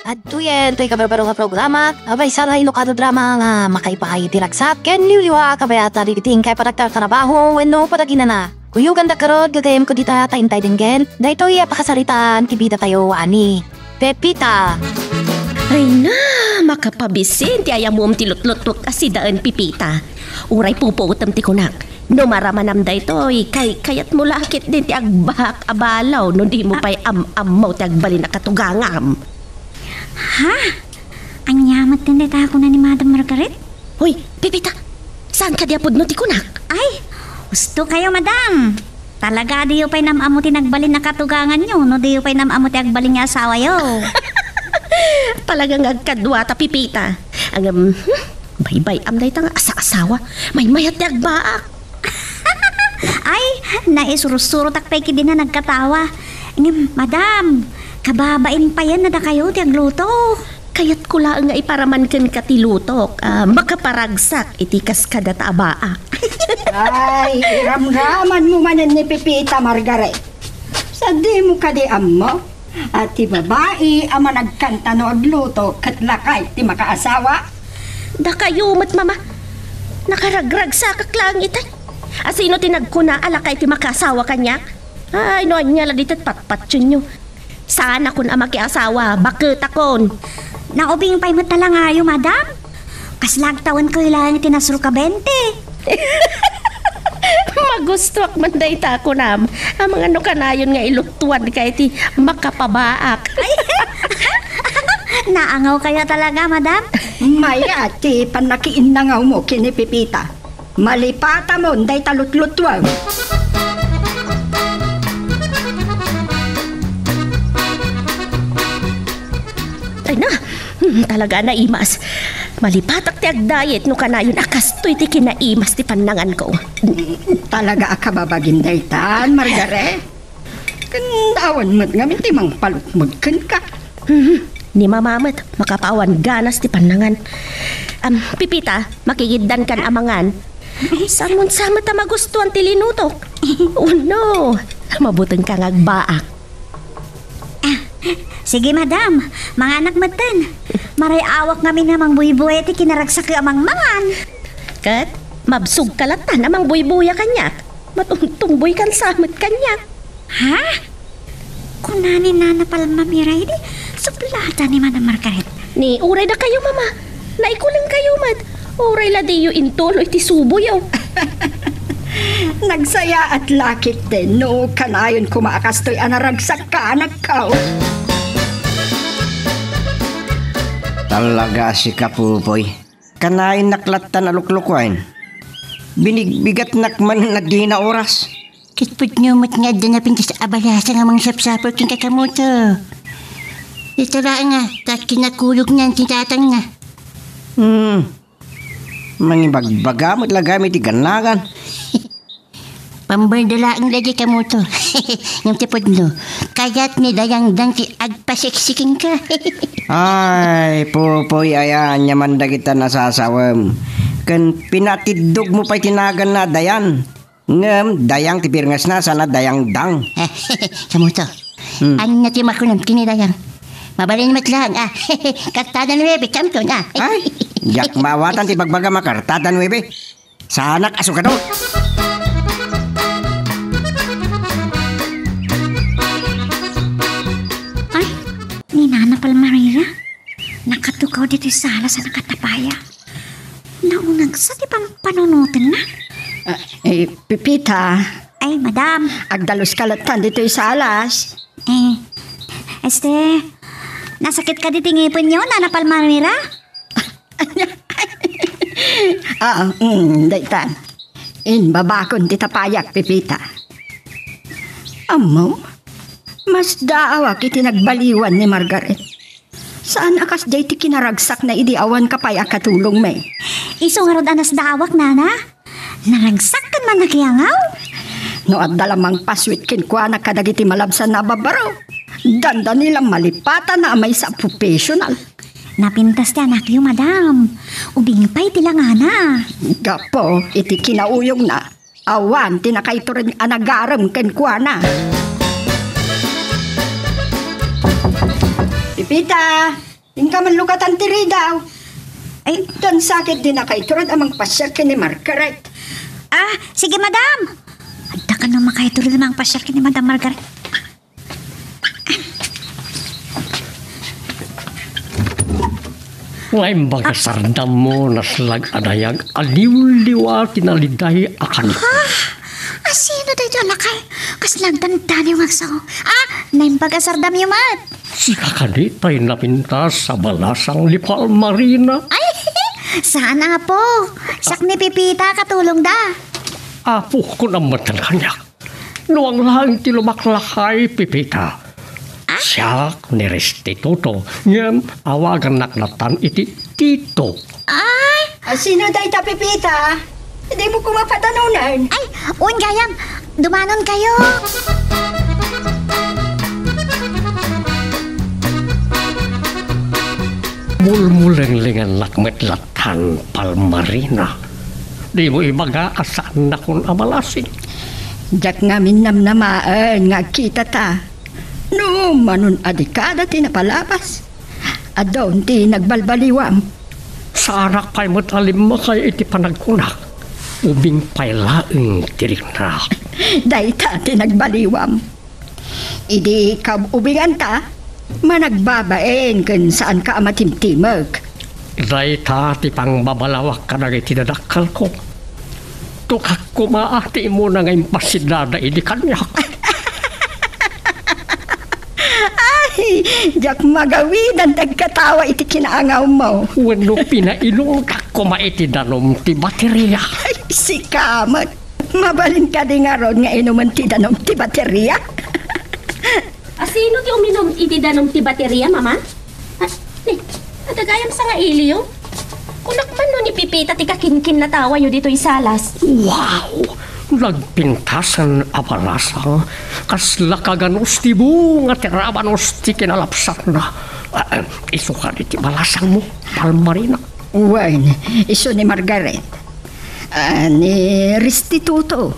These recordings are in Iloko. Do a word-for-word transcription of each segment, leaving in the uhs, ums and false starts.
Adtoyen toy kabarbaro nga programa, a maysa nga inukan a drama nga makaipaay iti ragsak ken liwliwa a kabayatan dagiti inkay panagtartarabaho wenno panaginana. Kuyoganda garud, gagayyemko dita ta intay denggen daytoy a pakasaritaan ti bidatayo a ni Pepita. Ay na, makapabisin ti ayamom ti lutluttuak a sidaen, Pepita. Uray pupuotem ti kunak. No maramanam daytoy, kay kayatmo la ketdin ti agbaak a balaw no dimo pay am-ammo ti agbalin a katugangam. Ha? Ania met dayta a kuna ni Madam Margaret? Hoy, Pepita! Saan kadi a pudno ti kunak? Ay, husto kayo, Madam. Talaga, diyo pay nam-ammo ti nagbalin a katuganganyo, no diyo pay nam-ammo ti agbalin nga asawayo. Talaga nga agkadua ta, Pepita. Ngem, hmm, baybay-am dayta nga asa-asawa. Maymayat ti agbaak. Ay, naisurusurotak pay ketdin a nagkatawa. Ngem, Madam, kababain payen a dakayo ti agluto. Kayatko laeng nga iparaman kenka ti lutok a makaparagsak iti kaskada ta a baak. Ay, iramramanmo manen ni Pepita, Margaret. Sadimo kadi ammo a ti babai a managkanta no agluto ket lakay ti makaasawa? Dakayo met, Mama. Nakaragragsakak laeng itay. A sino ti nagkuna a lakay ti makaasawa kaniak? Ay, no ania la ditoy patpationyo. Saanakon a makiasawa, baketakon. Naubing pay met talangayo, Madam. Kasla agtawenkayo laeng iti nasol ka bente. Magustuak man dayta a kunam. Amangan no kanayon nga iluttuanka iti makapabaak. Ay, naangawkayo talaga, Madam. Mayat ti pannakiinnangawmo ken ni Pepita. Malipatamon dayta lutlutuem. Ay na, hmm, talaga a naimas. Malipatak ti agdayet no kanayon a kastoy ti kinaimas ti pannanganko. Talaga a kababagim daytan, Margaret. Ken awan met ngamin ti mangpalukmeg kenka. Hmm, ni Mama met, makapaawan ganas ti pannangan. Am, Pepita, makigiddankan a mangan. Saanmon sa met a magustuan ti linutok? Oh no, mabutengka nga agbaak. Ah, sige, Madam, manganak metten. Maray-awak ngamin a mangbuybuya ti kinaragsakyo a mangmangan. Ket, mabsogka lattan a mangbuybuya kaniak. Matumtumboykan sa met kaniak. Ha? Kuna ni Nana Palmamira idi sublada ni Madam Margaret. Ni uray dakayo, Mama. Naikulengkayo met. Uray la diyo intuloy ti suboyo. Nagsayaat la ketdin no kanayon koma a kastoy a naragsakka, anakko. Talaga a sika, Pupoy. Kanayon nak lattan a luklukuen. Binigbigatnak man a dina oras. Ket pudno met nga adda napintas a balasa nga mangsapsapul kenka, Kamoto. Ita laeng a, ta kinakuyognan ti tatangna. Hmm. Mangibagbaga met la gayam iti gannagan. Pambarda laeng daydi, Kamoto. Ngem ti pudno, kayat ni Dayangdang ti agpaseksi kenka. Ay, Pupoy, aya, aniaman dagita nasasawem. Ken pinatiddogmo pay ti naganna a Dayan. Ngem dayang ti birngesna, saan a dayangdang. Kamoto. Hmm. Ania ti makunam ken ni Dayang? Mabalin met laeng, ah. Kartada nuebe, champion, ah. Ay, diak maawatan ti bagbagam a kartada nuebe. Saanak a sukador. Ay, ni Nana Palmarira, nakatukaw ditoy sala sa nakatapaya. Nauneg sa ti pampanunotenna. Ah, eh, Pepita. Ay, madam. Agdaluska lattan ditoy salas. Eh, este, nasakit kadi ti ngipenyo, Nana Palmamira? Ah, mm, daytan. Imbabakon ti tapayak, Pepita. Ammom, masdaawak iti nagbaliwan ni Margaret. Saan a kasdiay ti kinaragsakna idi awanka pay a katulongmi? Isu ngarud a nasdaawak, nana? Naragsak ken manakiangaw? No adda la mangpassuit kenkuana kadagiti malabsanna a babbaro, dandani la malipatana a maysa a professional. Napintas ti anakyo, madam. Ubing pay ti langana. Gapu iti kinauyongna, awan ti nakaitureng a nagarem kenkuana. Pepita! Inka man lukatan ti ridaw. Ay, dansa ket dinaka itured a mangpasiar ken ni Margaret. Ah, sige, madam. Adda kano makaiturod a mangpasiar ken ni Madam Margaret. Naimbag a sardammo, naslag a dayag a liwliwa ti naliday a kani. Ha? Asino daytoy a lakay? Kasla agdandaniw nga agsao. Ah, naimbag a sardamyo met. Sika kadi tay napintas a balasang ni Palmarina? Ay, saan, Apo. Siak ni Pipita, katulongda. Apo, kunam met kaniak. Nuang laeng ti lumaklakay, Pipita. Ah? Siak ni Restituto, ngem awagannak lattan iti Tito. Ay! Ah, sino dayta, Pipita? Dimo koma padanonen. Ay, wen gayam, dumanon kayo. Mulmulenglengannak met lattan, Palmarina. Dimo ibaga a saannakon a balasing. Diak ngamin namnamaen nga agkitata. No manon a dekada ti napalabas, adun ti nagbalbaliwam. Saanak pay met a limmakay iti panagkunak. Ubing pay laeng ti riknak. Dayta ti nagbaliwam. Idi kaub-ubinganta, managbabain ken saanka a matimtimek. Dayta ti pangbabalawak kadagiti dadakkelko. Tukak koma a ti immuna nga impasidada idi kaniak. Ay, diak magawidan ti agkatawa iti kinaangawmo. Wenno pinailungtak koma iti danum ti bateria. Ay, sika met. Mabalin kadi ngarud nga inumen ti danum ti bateria? Asino ti uminum iti danum ti bateria, Mama? Ah, ni, adda gayam sangailiyo? Kunak man no ni Pipita ti kakinkinnatawayo ditoy salas. Wow! Nagpintasen a balasang, kasla kaganus ti bunga ti rabanus ti kinalapsatna. Ah, ah, isu kadi ti balasangmo, Palmarina? Wen, isu ni Margaret. Ah, ni Restituto.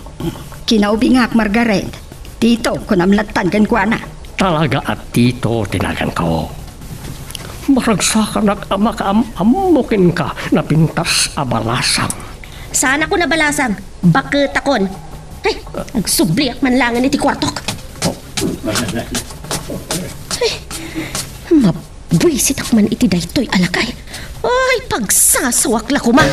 Kinaubingak, Margaret. Tito, kunam lattan kenkuana. Talaga a Tito ti naganko. Maragsakanak a makaam-ammo kenka, napintas a balasang. Saanakon a balasang, baketakon. Ay, agsubliak man laengen iti kuartok. Ay, mab- Buisitak man iti daytoy a lakay. Ay, pagsasawak la koma.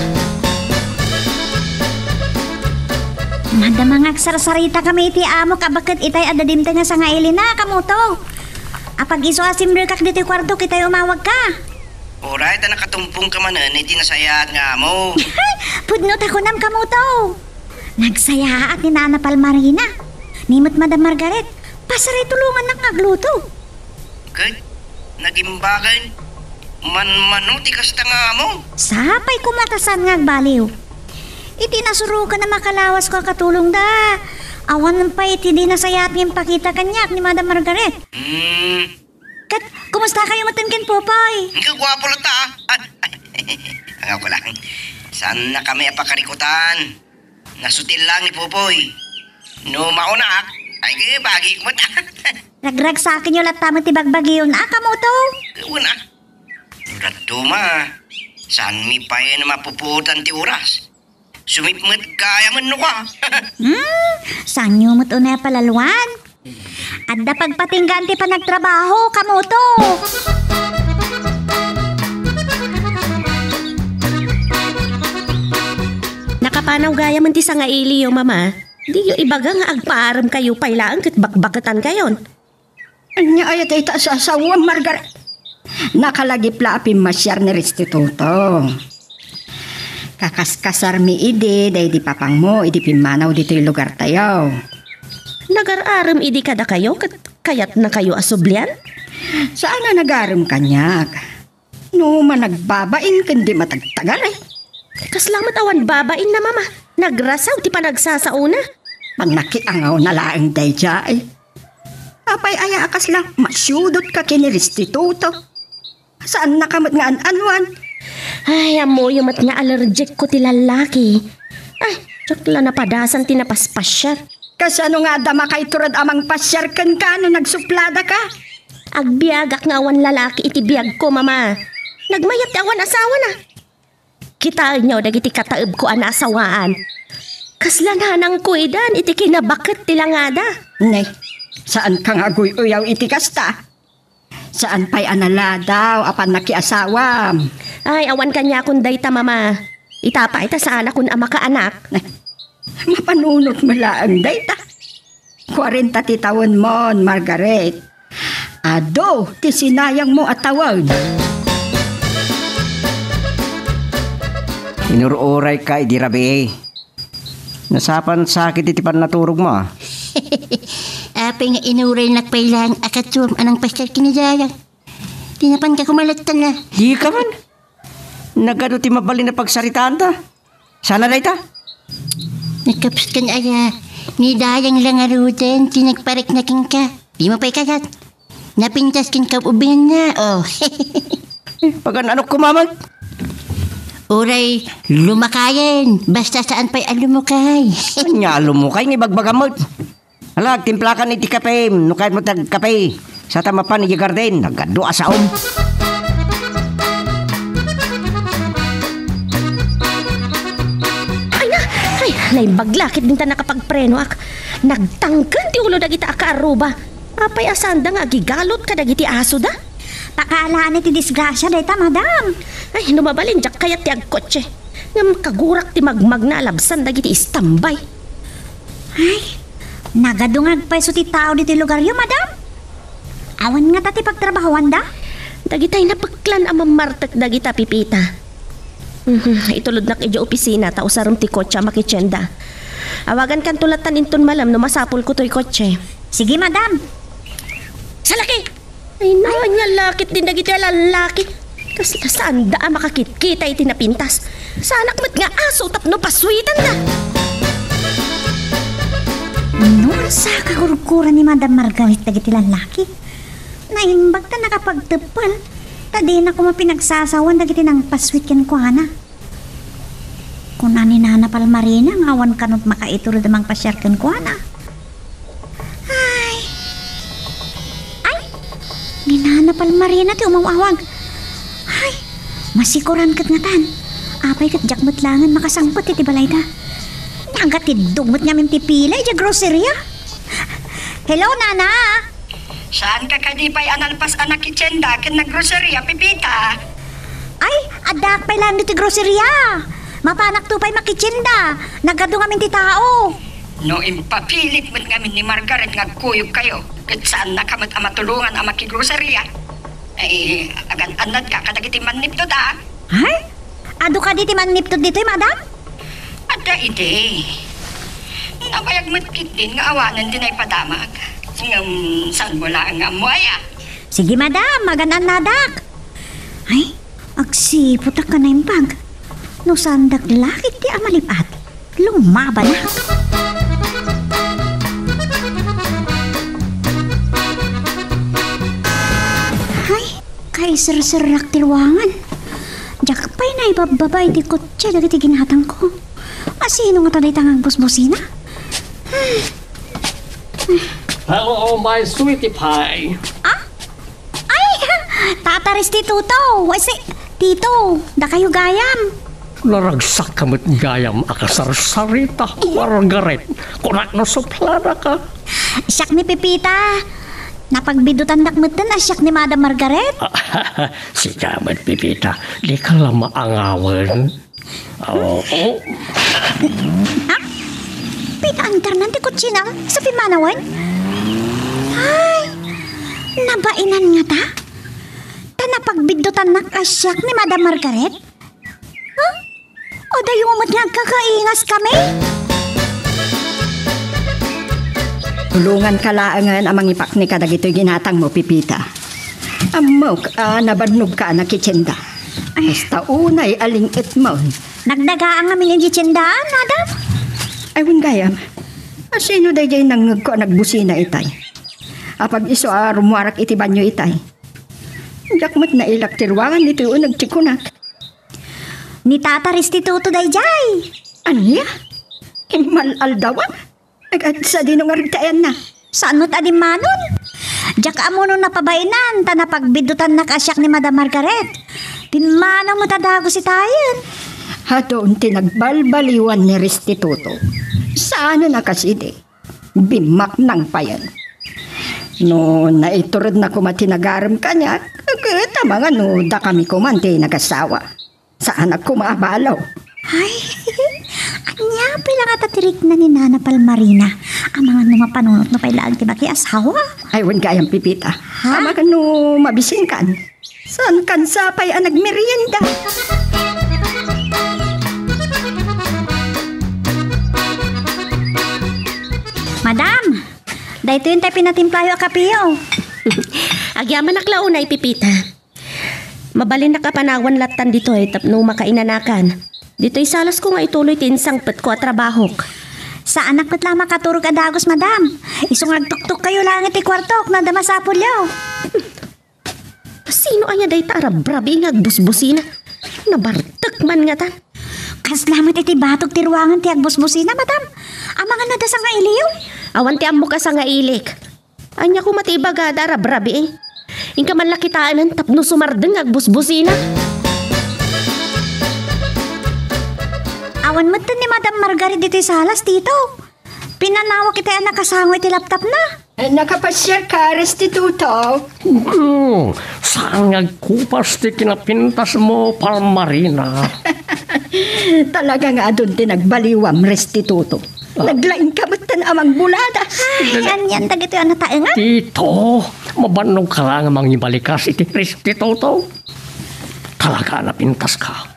Madama nga agsarsarita kami iti amok a baket itay adda dimteng nga sangailina, Kamuto. Apag-isu a simrekak ditoy kuartok itay umawagka. Uray ta nakatumpong ka manen iti nasayaat nga amo. Pudno ta kunam, Kamuto. Nagsayaat ni Nana Palmarina. Ni met Madam Margaret, pasaray tulongannak nga agluto. Ket nagimbagen, manmano ti kasta nga amo? Sapay koma ta saan nga agbaliw. Iti nasuroken a makalawasko a katulongda, awan pay iti di nasayaat nga impakita kaniak ni Madam Margaret. Hmm. Ket, kumusta kayo metten ken Popoy? Ang guwapo latta, ah. At, angawko lang. Saan na kami apakarikutan? Nasutil lang ni Popoy. No maunak, ay kaya bagik mo ta. Ragragsaken yo latta met ti bagbagiyon, a, Kamuto? Ewan, ah. Raduma, saan mi payen mapupuotan ti oras? Sumipmet gaya man no ka. Hmm, saan yo met unay a palaluan? Adda pagpatinggaan ti panagtrabaho, Kamuto. Nakapanaw gayam ti sangailiyo, Mama. Diyo ibaga nga agpaarem kayo pay laeng ket bakbaketan kayon. Ania aya dayta a sasawam, Margaret? Nakalagip la a pimmasiar ni Restituto. Kakaskasarmi idi daydi papangmo idi pimmanaw ditoy lugartayo. Nagar-arem idi kadakayo ket kayatnakayo a sublian? Saan a nagarem kaniak. No managbabain ken di matagtagar, eh. Kasla met awan babainna, Mama. Nagrasaw ti panagsasaona. Pannakiangawna laeng daydiay. Apay aya a kasla masiudotka ken ni Restituto? Saannaka met nga an-anuan? Ay, ammoyo met nga allergic ko ti lallaki. Ay, diak la napadasan ti napaspasiar. Kasano nga adda makaiturod a mangpasiar kenka no nagsupladaka? Agbiagak nga awan lalaki iti biagko, Mama. Nagmayat ti awan asawana. Kitaenyo dagiti kataebko a naasawaan. Kasla nanangko idan iti kinabaket ti langada. Ne, saanka nga aguy-uyaw iti kasta? Saan pay a naladaw a pannakiasawam? Ay, awan kaniakon dayta, Mama. Ita pay ta saanakon a makaanak. Ne, mapanunotmo laeng dayta. Kuarenta ti tawenmon, Margaret. Adu ti sinayangmo a tawen. Inur-urayka idi rabii. Nasapan sakit iti pannaturogmo. Apay nga inuraynak pay laeng a katuam a nangpasyar ken ni Dayang. Di napanka kumalattan na. Dika man. Nagadu ti mabalin a pagsaritaanta. Saan a dayta? Nagkapskan aya, ni Dayang la ngaruden ti nagparikna kenka. Dimo pay kayat. Napintas kenka ubingna, oh. Eh, pagan-anok kumamat? Uray lumakayen, basta saan pay a lumukay. Ania a lumukay nga ibagbagamot? Ala, agtimplakan iti kapem, no kayatmo ti agkape. Sa ta mapan iti garden, nagadu a saom. Ay na! Ay, naimbag la ket dinta nakapagprenoak. Nagtangken ti ulo dagita a kaarruba. Apay a saanda nga agigalot kadagiti asoda? Pakaalaanay ti disgrasia dayta, madam. Ay, no mabalin, diak kayat ti agkotse. Ngem kagurak ti magmagna a labsan dagiti istambay. Ay, nagadu nga agpayso ti tao ditoy lugaryo, madam. Awan ngata ti pagtrabahoanda? Dagitay napeklan a mammartek dagita, Pipita. Mhm, itulodnak idiay opisina ta usarem ti kotse a makitienda. Awagankanto latta inton malem no masapulko toy kotse. Sige, madam. Salaki! Ay, no, ania la ket din dagiti a lallaki. Kasla saanda a makakitkita iti napintas. Saanak met nga aso tapno pasuitanda. No, sa kagurguran ni Madam Margaret dagiti lallaki. Naimbag ta nakapagteppel. Ta dina koma pinagsasawan dagiti nangpasuit kenkuana. Kuna ni Nana Palmarina nga awan kano ti makaiturod a mangpasiar kenkuana. Ay. Ay! Ni Nana Palmarina ti umaw-awag. Ay! Masikoran ket ngatan. Apay ket diak met laengen makasangpet iti balayda. Nagatiddog met ngamin ti pila idiay groceria. Hello, Nana! Saanka kadi pay a nalpas a nakitienda ken naggroceria, Pipita? Ay, addaak pay laeng ditoy groceria. Mapanakto pay makitienda. Nagadu ngamin ti tao. No impapilit met ngamin ni Margaret nga agkuyogkayo, ket saannaka met a matulongan a makigroceria. Ay, agan-annadka kadagiti mannipnod, a? Ay, adu kadi ti mannipnod ditoy, madam? Adda idi. Nabayag met ketdin nga awanen ti naipadamag. Ngem saanmo laeng nga ammo aya? Sige, madam, agan-annadak. Ay, agsiputak a naimbag. No saandak la ketdi a malip-at, lumabanak. Ay, kaiserserrak ti ruangan. Diak pay naibabbaba iti kotse dagiti ginatangko. Asino ngata dayta nga agbusbusina? Hello, my sweetie pie. Ah? Ay! Tata Restituto! Ay, si Tito! Dakayo gayam! Naragsak ka met gayam a kasarsarita, Margaret. Kunak no suplanaka. Siak ni Pepita. Napagbidutandak metten a siak ni Madam Margaret. Sika met, Pepita. Di ka la maangawen. Oo. Ha? Pinaantarnan ti kotsina sa pimanawen? Ay, nabainan ngata? Ta napagbiddutannak a siak ni Madam Margaret? Ha? Adayo met nga agkakaingas kami? Tulonganka laengen a mangipakni kadagitoy ginatangmo, Pepita. Ammok a nabannogka a nakitienda. Ay. Basta unay a ling-etmon. Nagdagaan ngamin idiay tiendaan, madam. Ay, wen gayam. Asino daydiay nangngegko a nagbusina itay? Apag-isu a rummuarak iti banio itay. Diak met nailak ti ruangan ditoy uneg ti kunak. Ni Tata Restituto daydiay. Ania? Immal-aldawak? Ag-, ag-, sadino nga ragtayanna? Saan met a dimmanon? Diak ammo no napabainan, ta napagbiddutannak a siak ni Madam Margaret. Pimmanaw met a dagus itayen. Adun ti nagbalbaliwan ni Restituto. Saan a nakasidi. Bimmaknang payen. No naituredna koma ti nagarem kaniak, ket amangan no dakami koman ti nagasawa. Saanak koma a balo. Ay, ania pay la ngata ti rikna ni Nana Palmarina? Amangan no mapanunotna pay laeng ti makiasawa? Ay, wen gayam, Pepita. Ha? Amangan no mabisinkan. Saankan sapay a nagmerienda? Madam, daytoy intay pinatimplayo a kapeyo. Agyamanak la unay, Pepita. Mabalinnak a panawan lattan ditoy tapno makainanakan. Ditoy salasko nga ituloy ti insangpetko a trabahok. Saanak met la makaturog a dagus, madam. Isu nga agtuktok kayo laeng iti kuartok, no adda masapulyo. Sino aya dayta a rabrabi nga agbusbusina? Nabartek man ngatan. Kasla met iti batog ti ruangan ti agbusbusina, madam. Amangan no adda sangailiyo? Awan ti ammok a sangailik. Ania koma ti ibagada a rabrabii? Inka man la kitaenen tapno sumardeng nga agbusbusina. Awan metten ni Madam Margaret ditoy salas, Tito. Pinanawak itay a nakasango iti laptopna. Eh, nakapasiarka, Restituto? Hmm, saan nga agkupas ti kinapintasmo, Palmarina? Talaga nga adun ti nagbaliwam, Restituto. Ah. Naglaingka metten a mangbuladas. Ay, anian dagitoy a nataengan? Tito, mabannog ka la nga mangibalikas iti Restituto. Talaga a napintaska.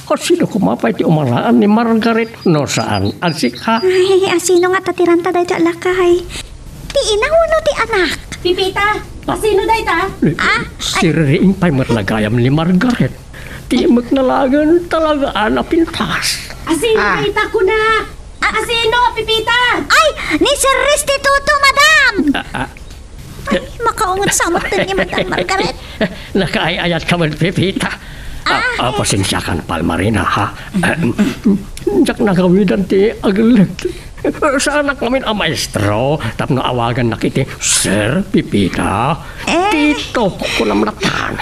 Asino koma pay ti umaraan ni Margaret no saan a sika? Ay, asino nga tatiranta daytoy a lakay? Ti ina wenno ti anak? Pipita, asino dayta? Ah, ay. Sirriing pay met la gayam ni Margaret. Ti met nalagen talaga a napintas. Asino Ah. dayta, kunak? Ah. Asino, Pipita? Ay, ni Sir Restituto, madam! Ah, ah. Ay, makaungot sa amot ni Madam Margaret. Nakaay-ayat ka man, Pepita. Ah, Ah, ah, ay. Pasensiakan, Palmarina, ha? Diak nagawidan ti agellek. Saanak ngamin a maestro, tapno awagannak iti Sir Pepita. Eh. Tito, kunam latan.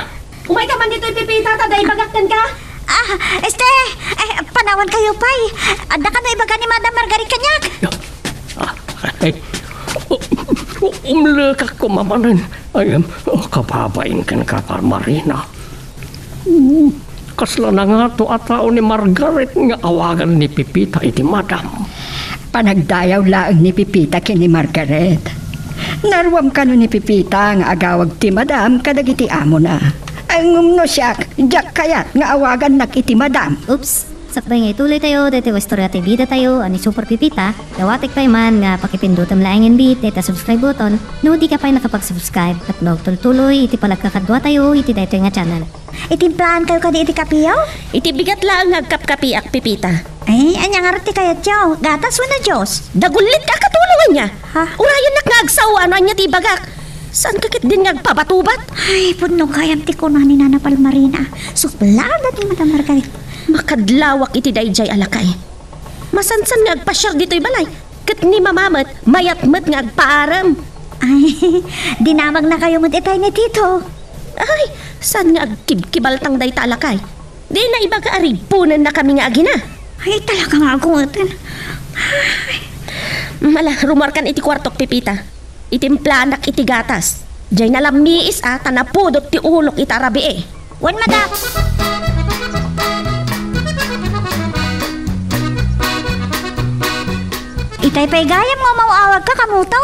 Umayka man ditoy, Pepita, ta adda ibagak kenka. Ah, este, eh, panawan kayo pay. Adda kano ibaga ni Madam Margaret kaniak? Ah, ay, u-, u-, umlekak koma manen. Ay, em, oh, kababain kenka, Palmarina. Hmm, kasla nangato a tao ni Margaret nga awagan ni Pepita iti madam. Panagdayaw laeng ni Pepita ken ni Margaret. Naruam kano ni Pepita nga agawag ti madam kadagiti amona. Ngem no siak, diak kayat nga awagannak iti madam. Oops! Sakbay nga ituloy tayo, daytoy a istorya ti bida tayo, a ni Super Pipita, dawatek pay man nga pakipindutem laengen bi dayta subscribe button no di ka pay nakapag-subscribe, tapno agtultuloy iti panagkakadua tayo iti daytoy nga channel. Itimplaankayo kadi iti kapeyo? Iti bigat laeng nga agkapkapiak, Pipita. Ay, ania ngarud ti kayatyo? Gatas wenno juice? Dagullit ka, katulong ania? Ha? Urayennak nga agsao no ania ti ibagak. Saanka ketdin nga agpabatubat? Ay, pudno gayam ti kuna ni Nana Palmarina. Sublada ni Madam Margaret. Makadlawak iti daydiay a lakay. Masansan nga agpasiar ditoy balay. Ket ni Mama met, mayat met nga agpaarem. Ay, dinawagnakayo met itay ni Tito. Ay, saan nga agkibkibaltang dayta a lakay? Dina ibaga a ripunennakami nga agina. Ay, talaga nga agungeten. Ay. Mala, rumuarkan iti kuartok, Pipita. Itimplaanak iti gatas. Diay nalammiis a ta napudot ti ulok ita a rabii. Wen, madam. Itay pay gayam nga umaw-awagka, kamuto.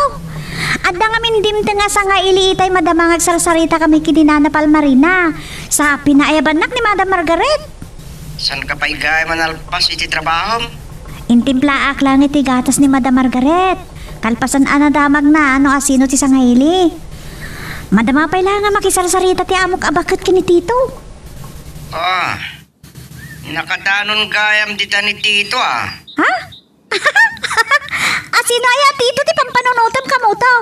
Adda ngamin dimteng a sangaili itay madama nga agsarsaritakami ken ni Nana Palmarina. Sa pinaayabannak ni Madam Margaret. Saanka pay gayam a nalpas iti trabahom? Intimplaak laeng iti gatas ni Madam Margaret. Kalpasan a nadamagna no asino ti sangaili. Madama pay laeng a makisarsarita ti amok a baket ken ni Tito. Ah, nakadanon gayam dita ni Tito, ah. Ha? Asino aya a Tito ti pampanunotem, kamuto?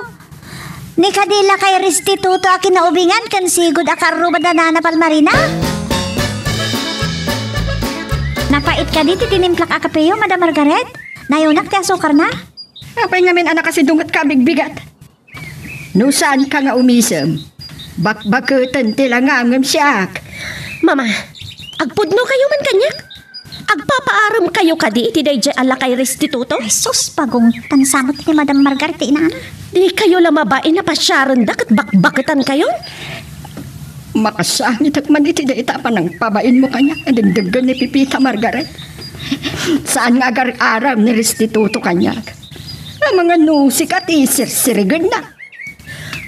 Ni kadi lakay Restituto a kinaubingan ken sigud a kaarruba da Nana Palmarina? Napait kadi ti tinimplak a kapeyo, Madam Margaret? Nayunak ti asukarna? Apay ngamin a nakasidungetka a bigbigat? No saanka nga umisem, bakbaketen ti langangem siak. Mama, agpudnokayo man kaniak? Agpapaaremkayo kadi iti daydiay a lakay restituto? Ay, sus, pagong, tan samot ni Madam Margaret ti inana. Dikayo la mabain a pasiarenda ket bakbaketankayo? Makasangitek man iti dayta a panangpabainmo kaniak a dengdenggen ni Pepita, Margaret. Saan nga agar-aram ni restituto kaniak. Amangan no sika ti sirsirigenna.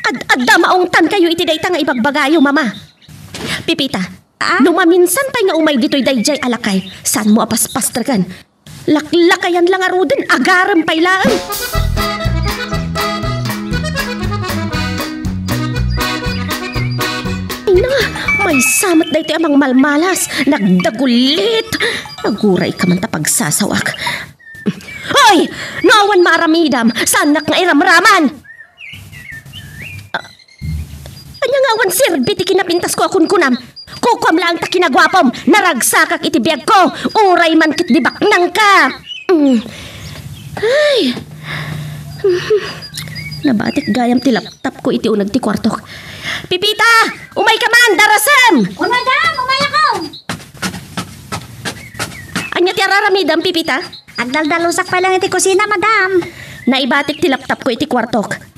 Ad-, adda maungtankayo iti dayta nga ibagbagayo, Mama. Pepita, Ah? No maminsan pay nga umay ditoy daydiay a lakay, saanmo a paspastreken. Laklakayan la ngaruden, agarem pay laeng. Ay na, maysa met daytoy a mangmalmalas, nagdagulit. Agurayka man ta pagsasawak. Hoy! No awan maaramidam, saannak nga iramraman! Ania nga awan serbi ti kinapintasko a kunkunam? Kukuam laeng ta kinaguapom, naragsakak iti biagko, uray man ket di baknangka. Mm. Ay. Nabatik gayam ti laptopko iti uneg ti kuartok. Pepita! Umayka man, darasem! O, madam, umayakon! Ania ti araramidam, Pepita? Agdaldalusak pay laeng iti kusina, madam. Naibatik ti laptopko iti kuartok.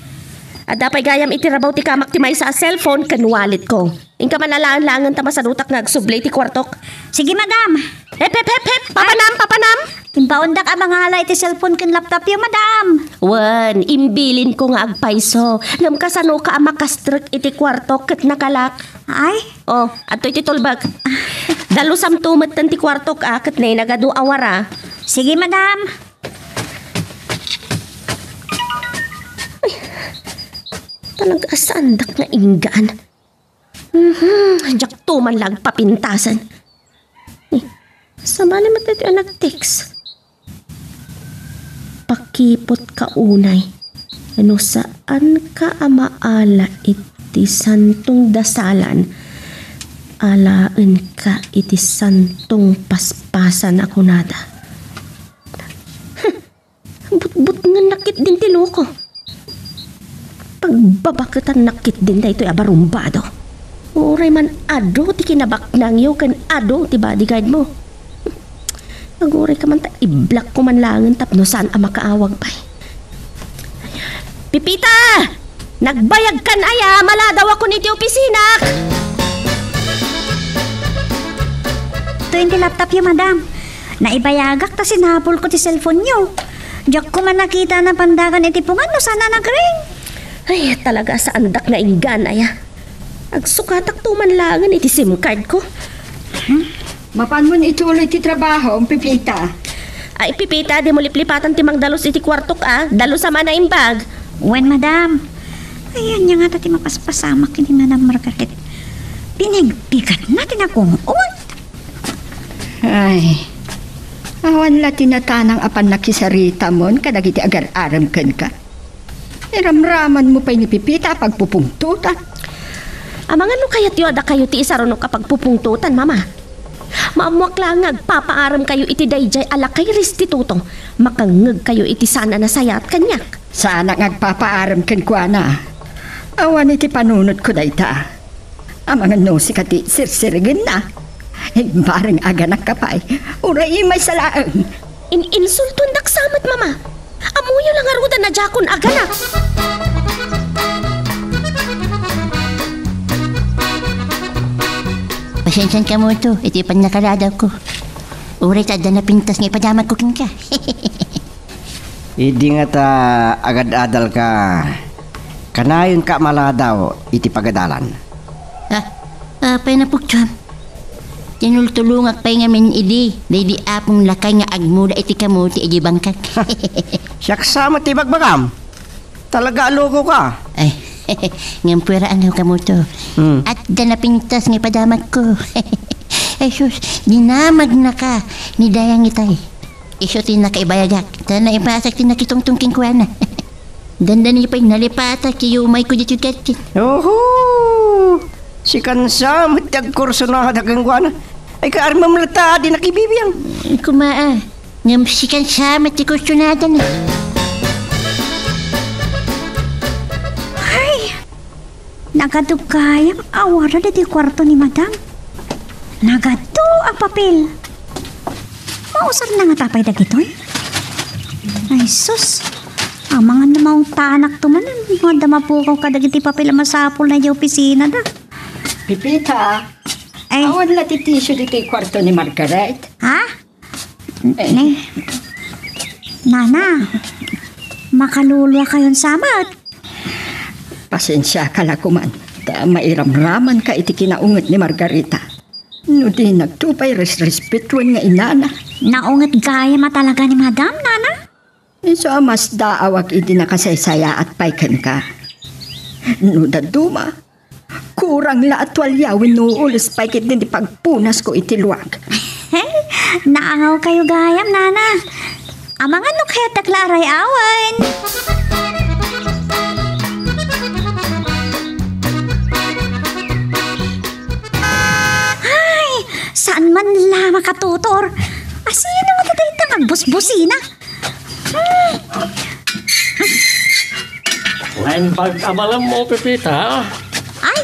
Adda pay gayam iti rabaw ti kamak ti maysa a cellphone ken walletko. Inka man alaen laengen ta masadutak nga agsubli iti kuartok. Sige, madam. Hep, hep, hep, hep! Papanam, papanam! Imbaondak a mangala iti cellphone ken laptopyo, madam. Wen, imbilinko nga agpayso. Ngem kasanoka a makastrek iti kuartok ket nakalak? Ay? O, adtoy ti tulbek. Dalusamto metten ti kuartok a ket nainagado a wara. Sige, madam. Ay, talaga saandak nga inggaan. Mhm, diakto man la agpapintasen. Eh, sabali met daytoy a nag-text. Pakiputka unay no saanka a maala iti santong dasalan, alaenka iti santong paspasan a kunada. Butbutngennak ketdin ti loko. Pagbabaketannak ketdin daytoy a barumbado. Uray man adu ti kinabaknangyo ken adu ti bodyguardmo. Agurayka man ta iblakko man laengen tapno saan a makaawag pay. Pepita! Nagbayagkan aya, maladawakon iti opisinak! Adtoyen ti laptopyo, madam. Naibayagak ta sinapolko ti cellphonenyo. Diak koma nakita a napandagan iti pungan no saan a nagring. Ay, talaga saandak nga inggaan aya. Agsukatakto man laengen iti SIM cardko. Hmm? Mapanmon ituloy ti trabahom, Pepita. Ay, Pepita, dimo liplipatan ti mangdalus iti kuartok a. Dalusam a naimbag. Wen, madam. Ay, ania ngata ti mapaspasamak ken ni Madam Margaret? Pinigbigatna ti nagungot. Ay, awan la ti natanang a pannakisaritamon kadagiti agar-arem kenka. Iramramanmo pay ni Pepita a pagpupungtotan. Amangan no kayatyo a dakayo ti isarunok a pagpupungtotan, Mama. Maammoak laeng nga agpapaaremkayo iti daydiay a lakay restituto. Makangngegkayo iti saan a nasayaat kaniak. Saanak nga agpapaarem kenkuana. Awan iti panunotko dayta. Amangan no sika ti sirsirigenna. Bareng aganakka pay. Uray maysa laeng. In-insultuandak sa met, Mama. Ammoyo la ngaruden a diakon aganak. Pasensian kamoto iti pannakaladawko. Uray ta adda napintas nga ipadamagko kenka. Idi ngata agad-adalka, kanayonka a maladaw iti pagadalan. Ah, apay a napuktuam? Tinultulongak pay ngamin idi daydi apong lakay nga agmula iti kamote iti bangkak. Siak sa met ti ibagbagam. Talaga a lokoka. Ay, ngem puera angaw kamoto. Hmm. Adda napintas nga ipadamagko. Ay sus, dinamagnaka ni Dayang itay. Isu ti nakaibayagak, ta naipasak ti nakitungtong kenkuana. Dandani pay nalipatak ti yumayko ditoy garden. Oho! Sikan sa met ti agkursunada kenkuana. Ay, kaarmem latta, di nakibibiang. Kuma, ah. Ngem sikan sa met ti kursunadana. Ay, Nagadu gayam a wara ditoy kuarto ni Madam. Nagadu a papel. Mausarna ngata pay dagitoy? Ay, sus. Amangan no maungtanakto manen, adda mapukaw kadagiti papel a masapulna idiay opisinada. Pepita, ay, awan la ti tissue ditoy kuarto ni Margaret? Ha? Ne? Nana, makaluluakayon sa met. Pasensiaka la koman, ta mairamramanka iti kinaunget ni Margarita. No di nagtupay resrespetuen nga inana. Naunget gayam a talaga ni Madam, Nana? Isu a masdaawak idi nakasaysayaat pay kenka. No dadduma, kurang la a tualia wenno ules pay ketdi ti pagpunasko iti luak. Naangawkayo gayam, Nana. Amangan no kayatdak la a ray-awen. Ay, saan man la makatutor. Asino nga dayta nga agbusbusina? Naimbag a malam mo, Pepita. Ay!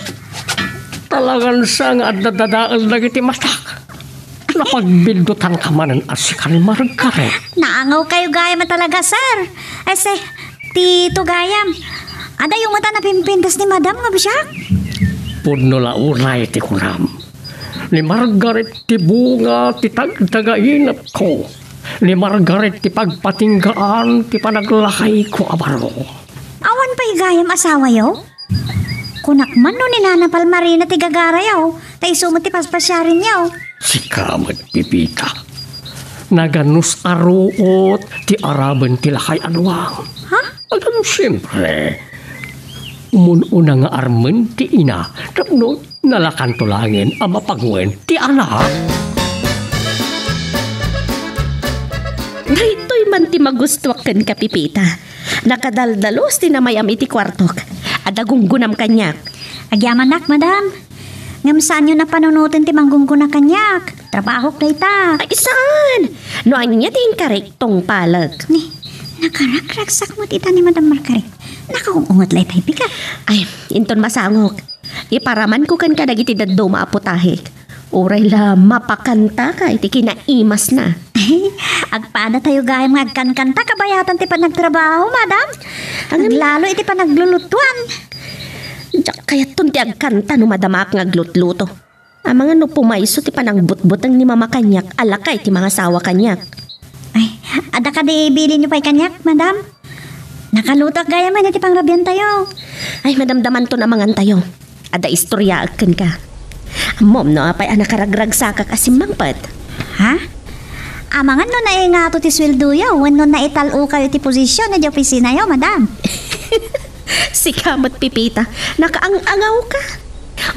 Talagan sa nga adda dadael dagiti matak. Napagbiddutangka manen a sika ni Margaret. Naangawkayo gayam a talaga, sir. Ay, se, Tito gayam. Adayo ngata napimpintas ni Madam nga biag? Pudno la unay ti kunam. Ni Margaret ti bunga ti tagtagainepko. Ni Margaret ti pagpatinggaan ti panaglakayko a baro. Awan pay gayam asawayo? Kunak man no ni Nana Palmarina ti gagarayo, ta isu met ti paspasiarenyo. Sika met, Pepita. Naganus a ruot ti araben ti lakay a luang. Ha? Agam siempre, umun-una nga armen ti ina tapno nalakanto laengen a mapanguan ti anak. Daytoy man ti magustuak kenka, Pepita. Nakadaldalus ti namayam iti kuartok. Adda gunggonam kaniak. Agyamanak, madam. Ngem saanyo a panunoten ti manggunggona kaniak. Trabahok dayta. Ay, saan? No ania ti inkarik, tungpalek. Ni, nakaragragsak met ita ni Madam Margaret. Nakaung-unget la itay bigat. Ay, inton masangok, iparamanko kenka dagiti dadduma a putahek. Uray la mapakantaka iti kinaimasna. Agpadatayo gayam nga agkankanta kabayatan ti panagtrabaho, madam. Agam- Aglalo iti panaglulutuan. Diak kayatton ti agkanta no madamaak nga aglutluto. Amangan no pumayso ti panangbutbuteng ni Mama kaniak a lakay ti mangasawa kaniak. Ay, adda kadi ibilinyo pay kaniak, madam? Nakalutoak gayamen iti pangrabiantayo. Ay, madamdamanton amangantayo. Adda istoriaek kenka. Ammom no apay a nakaragragsakak a simmangpet? Ha? Amangan no naingato ti sueldoyo wenno naital-okayo ti posision idiay opisinayo, madam? Sika met, Pepita, nakaang-angawka.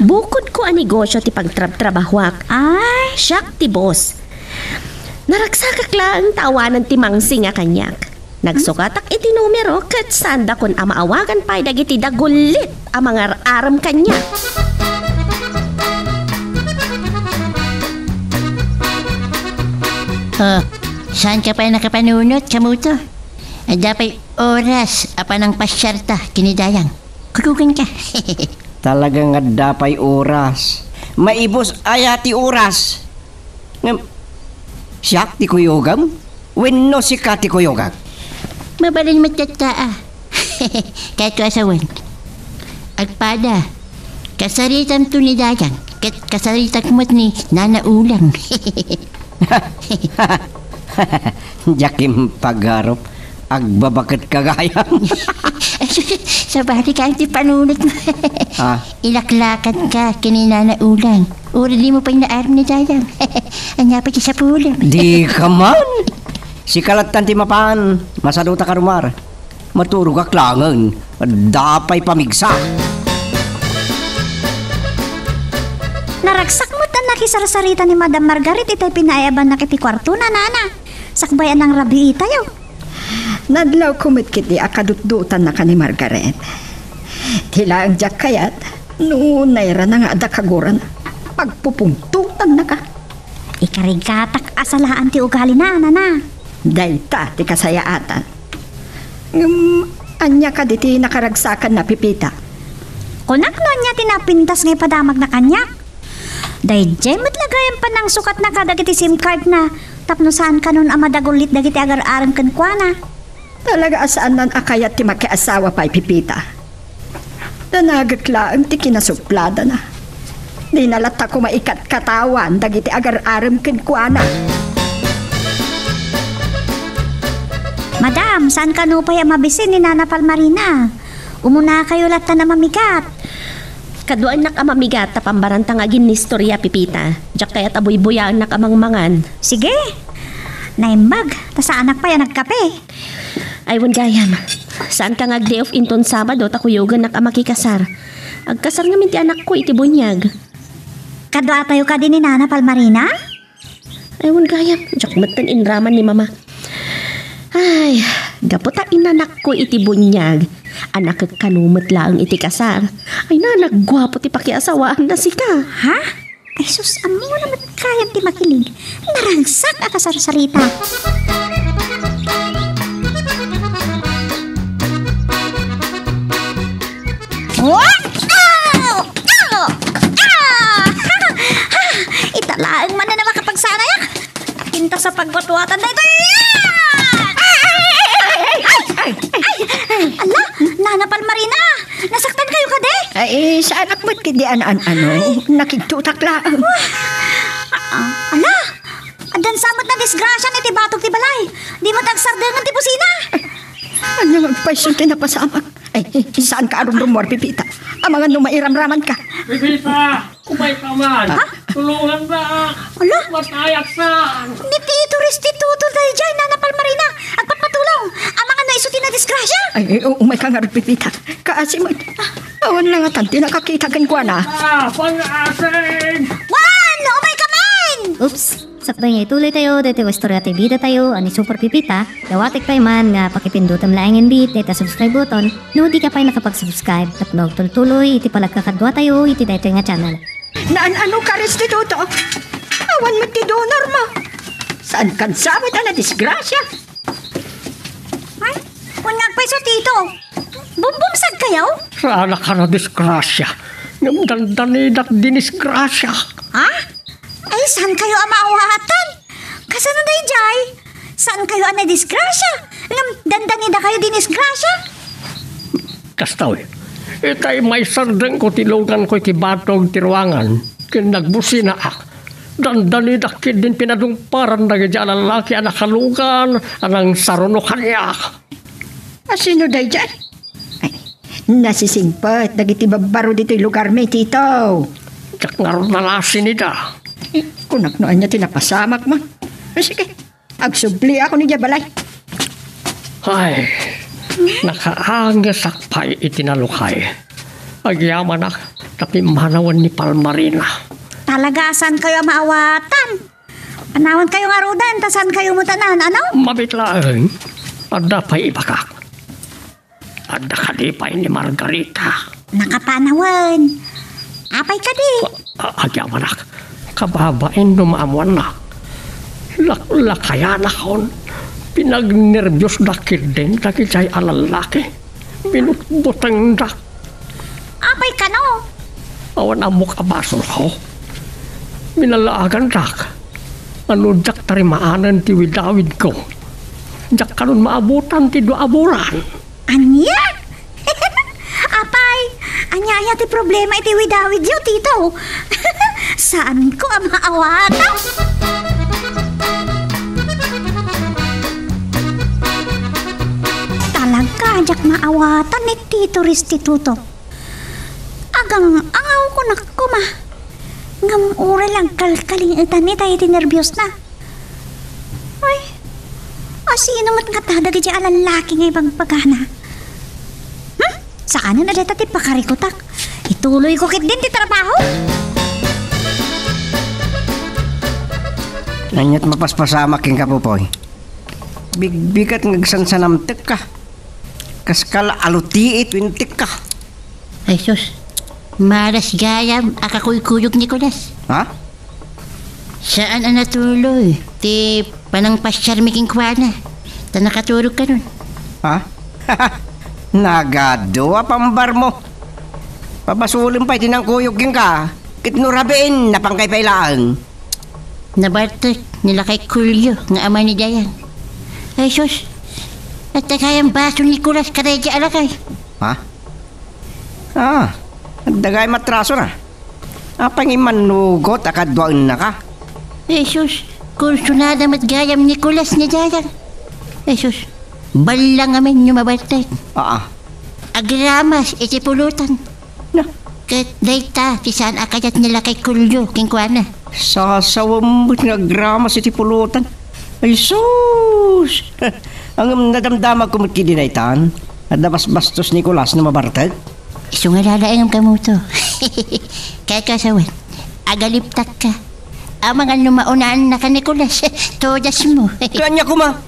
Bukodko a negosio ti pagtrabtrabahoak. Ay. Siak ti boss. Naragsakak laeng ta awanen ti mangsinga kaniak. Nagsukatak iti numero ket saandakon a maawagan pay dagiti dagullit a mangar-arem kaniak. Oh, saanka pay nakapanunot, Kamuto? Adda pay oras a panangpasiarta ken ni Dayang. Kukugan ka. Talaga nga adda pay oras. Maibus aya ti oras? Ngem, siak ti kuyogam? Wenno sika ti kuyogak? Mabalin met tatta a. Kayatko a sawen. Agpada, kasaritamto ni Dayang, ket kasaritak met ni Nana Ulang. Diak impagarup, agbabaket ka gayam. Sabali ka ti panunot mo. Ah. Ilaklakat ka ken ni Nana Ulang. Uray dimo pay naarem ni Dayang. Ania pay ti sapulem? Di ka man. Sika lattan ti mapan. Masaluta ka rumar. Maturogak laengen. Adda pay pamigsa. Naragsak met a nakisarsarita ni Madam Margaret itay pinaay-abannak iti kuartona, nana. Sakbay a nangrabiitayo. Nadlawko met ketdi a kadutdutannaka ni Margaret. Ti laeng diak kayat, no nairana nga adda kagurana, pagpupungtotannaka. Ikarigatak a salaan ti ugalina, nana. Dayta ti kasayaatan. Ngem, ania kadi ti nakaragsakanna, Pepita? Kunak no ania ti napintas nga ipadamagna kaniak. Daydiay met la gayam panangsukatna kadagiti SIM card na tapno saan kanon a madagullit dagiti agar-arem kenkuana. Talaga a saannan a kayat ti makiasawa pay, Pepita. Danagek laeng ti kinasupladana. Dina latta koma ikatkatawan dagiti agar-arem kenkuana. Madam, saan kano pay a mabisin ni Nana Palmarina? Umunakayo latta a mamigat. Kaduaennak a mamigat ta pambaranta nga aginnistoria, Pepita. Diak kayat a buybuyaennak a mangmangan. Sige. Naimbag, ta saanak pay a nagkape. Ay, wen gayam. Saanka nga ag-day off inton Sabado ta kuyogennak a makikasar. Agkasar ngamin ti anakko iti buniag. Kaduatayo kadi ni Nana Palmarina? Ay, wen gayam, diak metten inraman ni Mama. Ay, gapu ta inanakko iti buniag, anakek kano met laeng iti kasar. Ay, nagguapo ti pakiasawaanna sika. Ha? Ay, sus, ammona met gayam ti makilig. Naragsak a kasarsarita. What? Ow! Ow! Ow! Ah! Ita laeng manen a makapagsanayak. Pintas a pagwatwatan daytoy. Ah! Ay! Ay! Ala, Nana Palmarina, nasaktan kayo kadi? Ay, saanak met kadi an-, an-, ano? Nakigtutak laeng. Ah, ala, addan sa met nadisgrasya iti batog ti balay. Di met agsardengen ti busina. Ania nga agpayso ti napasamak? Ay, saanka a rumrumuar, Pepita. Amangan no mairamramanka. Pepita, umayka man. Ha? Tulongannak. Ala? Matayak saan. Ni Tito Restituto daydiay, Nana Palmarina. Agpatpatulong. Amangan no isu ti nadisgrasya. Ay, ay, u-, umayka ngarud, Pepita. Kaasi met. Awan la ngatan ti nakakita kenkuana. Ah, pang-asin. Wan, umayka man. Oops. Sakbay nga ituloytayo daytoy nga istorya ti bidatayo a ni Super Pepita, dawatek pay man nga pakipindutem laengen bi dayta subscribe button no dika pay nakapag-subscribe tapno agtultuloy iti panagkakaduatayo iti daytoy nga channel. Naan-ano ka, Restituto? Awan met ti donor mo. Saan kan sabit a nadisgrasya? Ay, wen nga agpayso, Tito. Bumbumsag kayo? Saanak a nadisgrasya. Ngem dandanidak dinisgrasya. Ha? Ay, saan kayo a maawatan? Kasano daydiay? Saan kayo a nadisgrasya? Ngem dandanida kayo dinisgrasya? Kastoy, itay maisardengko ti luganko iti batog ti ruangan, ken nagbusinaak. Dandanidak ketdin pinadungparan dagiti a lallaki a nakalugan a nangsarunok kaniak. A sino daydiay? Ay, nasisingpet dagiti babbaro ditoy lugarmi, Tito. Diak ngarud nalasin ida. Kunak no ania ti napasamak man. Sige, agsubliakon idiay balay. Ay, nakaangesak pay iti nalukay. Agyamanak ta pimmanawen ni Palmarina. Talaga a saan kayo a maawatan? Panawen kayo ngaruden, ta saan kayo met a naan-ano? Mabiit laeng. Adda pay ibagak. Adda kadi pay ni Margarita? Nakapanawen. Apay kadi? A-, agyamanak. Kababain no maammoannak. Laklakayanakon. Pinagnerbiosdak ketdin dagiti a lallaki. Binutbutengdak. Apay kano? Awan ammok a basolko. Minalaagandak. Ano diak tarimaanen ti widawidko. Diak kanon maabutan ti dua a bulan. Ania? Apay, ania-ania ti problema iti widawidyo, Tito? Saanko a maawatan? Talaga, diak maawatan ni Tito Restituto. Agang-angawko nak koma. Ngem uray lang kalkalingetan ni tayo ti nerbiosna. Ay, asino met ngata dagiti a lallaki nga ibagbagana? Hmm? Saanen a dayta ti pakarikutak. Ituloyko ketdin ti trabaho. Aniat mapaspasamak kenka, Popoy? Bigbigat nga agsansanamtekka. Kas kala alutiit, wintikka. Ay, sus. Malas gayam a kakuykuyog ni Kulas. Ha? Saan a natuloy ti panangpasiarmi kenkuana. Ta nakaturog kanon. Ha? Nagadu a pambarmo. Pabasolem pay ti nangkuyog kenka, ket no rabiin, napankay pay laeng. Nabartek ni lakay Julio nga ama ni Dayang. Ay sus, adda gayam basol ni Nicolas kadaydi a lakay. Ha? Ah, adda gayam atrasona. Apay nga immanugot a kaduaennaka? Jesus, kursunada met gayam ni Nicolas ni Dayang. Jesus, balla ngamin no mabartek. Aa. Agramas iti pulotan. Na. Ket dayta ti saan a kayat ni lakay Julio kenkuana. Sasawem met nga agramas iti pulotan. Ay sus! Ngem nadamdamagko met ketdi daytan. Adda basbastos ni Nicolas no mabartek. Isu nga lalaengem kamoto. Kaya kasawan, agaliptakka. Amangan no maunaannaka ni Nicolas, todas mo. Kanya kuma,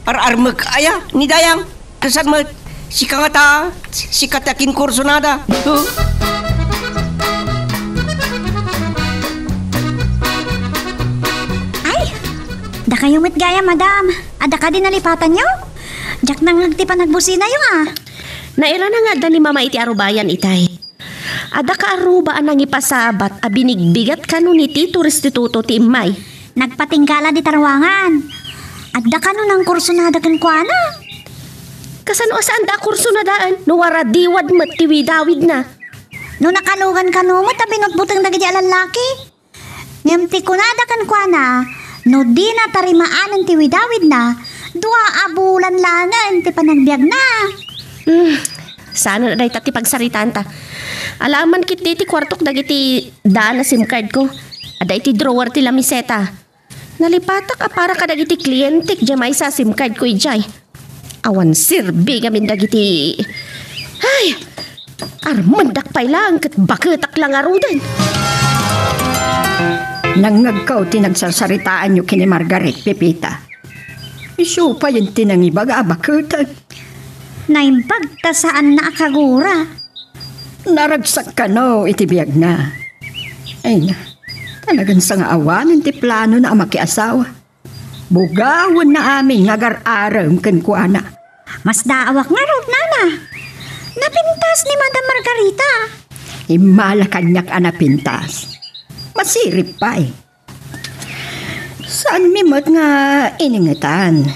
ar-armek aya ni Dayang. Kasat met, sika ngata, sika ti akinkursunada. Huh? Ay, dakayo met gayam, madam. Adda kadi nalipatanyo? Diak nangngeg ti panagbusinayo, a. Nairana nga adda ni Mama iti arubayan itay. Adda kaaruba a nangipasabat a binigbigat kano ni Tito Restituto ti immay. Nagpatinggala dita ruangan. Adda kano nangkursunada kenkuana? Kasano a saanda a kursunadaen no waradiwad met ti widawidna? No nakalugan kano met a binutbuteng dagiti a lallaki? Ngem ti kunada kenkuana, no dina tarimaanen ti widawidna, dua a bulan laengen ti panagbiagna. Hmm, saan a dayta ti pagsaritaanta. Alaman ketdi ti kuartok dagiti daan a SIM card ko. Adda iti drawer ti lamiseta. Nalipatak a para kadagiti klientek diay maysa a SIM card ko idiay. Awan serbi ngamin dagiti, ay, armendak pay laeng ket baketak la ngaruden. Nangngegko ti nagsarsaritaanyo ken ni Margaret, Pepita. Isu pay ti nangibaga a baketek. Naimbag ta saanna a kagura. Naragsak kano iti biagna. Ay na, talagan sangaawanen ti planona a makiasawa. Bugawenna amin nga agar-arem kenkuana. Masdaawak ngarud, nana. Napintas ni Madam Margarita. Immala kaniak a napintas. Masirib pay. Saanmi met nga iningetan.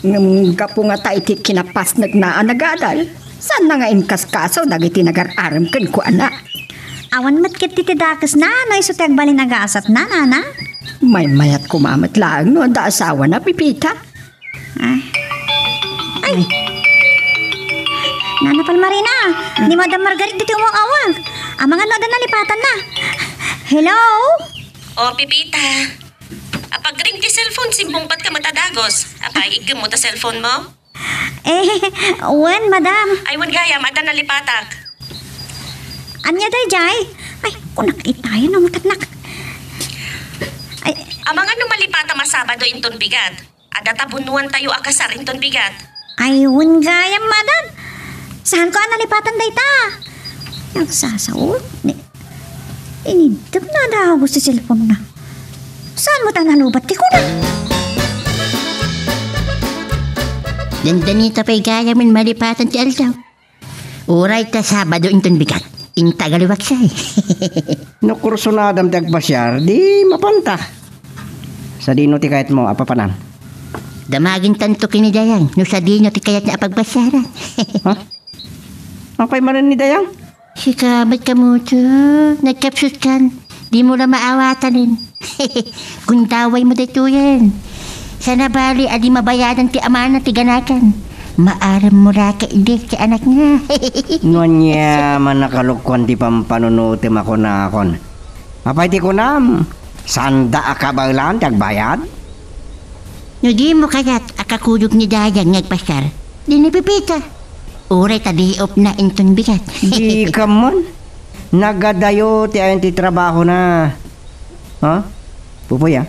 Ngem gapu ngata iti kinapasnekna a nagadal, saanna nga inkaskaso dagiti nagar-arem kenkuana. Awan met ketdi ti dakesna no isu ti agbalin a gasatna, nana? Maymayat koma met laeng no adda asawana, Pepita. Ay. Ay. Nana Palmarina, ni Madam Margaret ditoy umaw-awag. Amangan no adda nalipatanna. Hello? O, Pepita. Apagring ti cellphone, simmungbatka met a dagus. Apay, iggemmo ta cellphone mo? Eh, wen, madam. Ay, wen gayam, adda nalipatak. Ania daydiay? Ay, kunak itayo no makatnak. Ay. Amangan no malipata a Sabado inton bigat. Adda ta bunuantayo a kasar inton bigat. Ay, wen gayam, madam. Saanko a nalipatan dayta. Nagsasao. Ni, inidep na dagus ti cellphone na. Saan mo ta nalubat ti kuna? Dandanita pay gayam malipatan ti aldaw. Uray ta Sabado inton bigat, inta agaliwaksay. No kursunadam ti agpasiar, di mapanta. Sadino ti kayatmo a papanan? Damagentanto ken ni Dayang no sadino ti kayatna a pagpasiaran. Ha? Apay manen ni Dayang? Sika met kamoto, nagkapsutkan, dimo la maawatanen. Gundawaymo daytoyen. Saan a bali a di mabayadan ti amana ti ganagan. Maaremmo la ketdi ti anakna. No ania man a kalokuan ti pampanunotem a kunakon. Apay ti kunam? Saanda a kabaelan ti agbayad? No dimo kayat a kakuyog ni Dayang nga agpasiar, di ni Pepita. Uray ta di upna inton bigat. Dika man. Nagadayo ti ayan ti trabahona. Ha? Pupuy, a?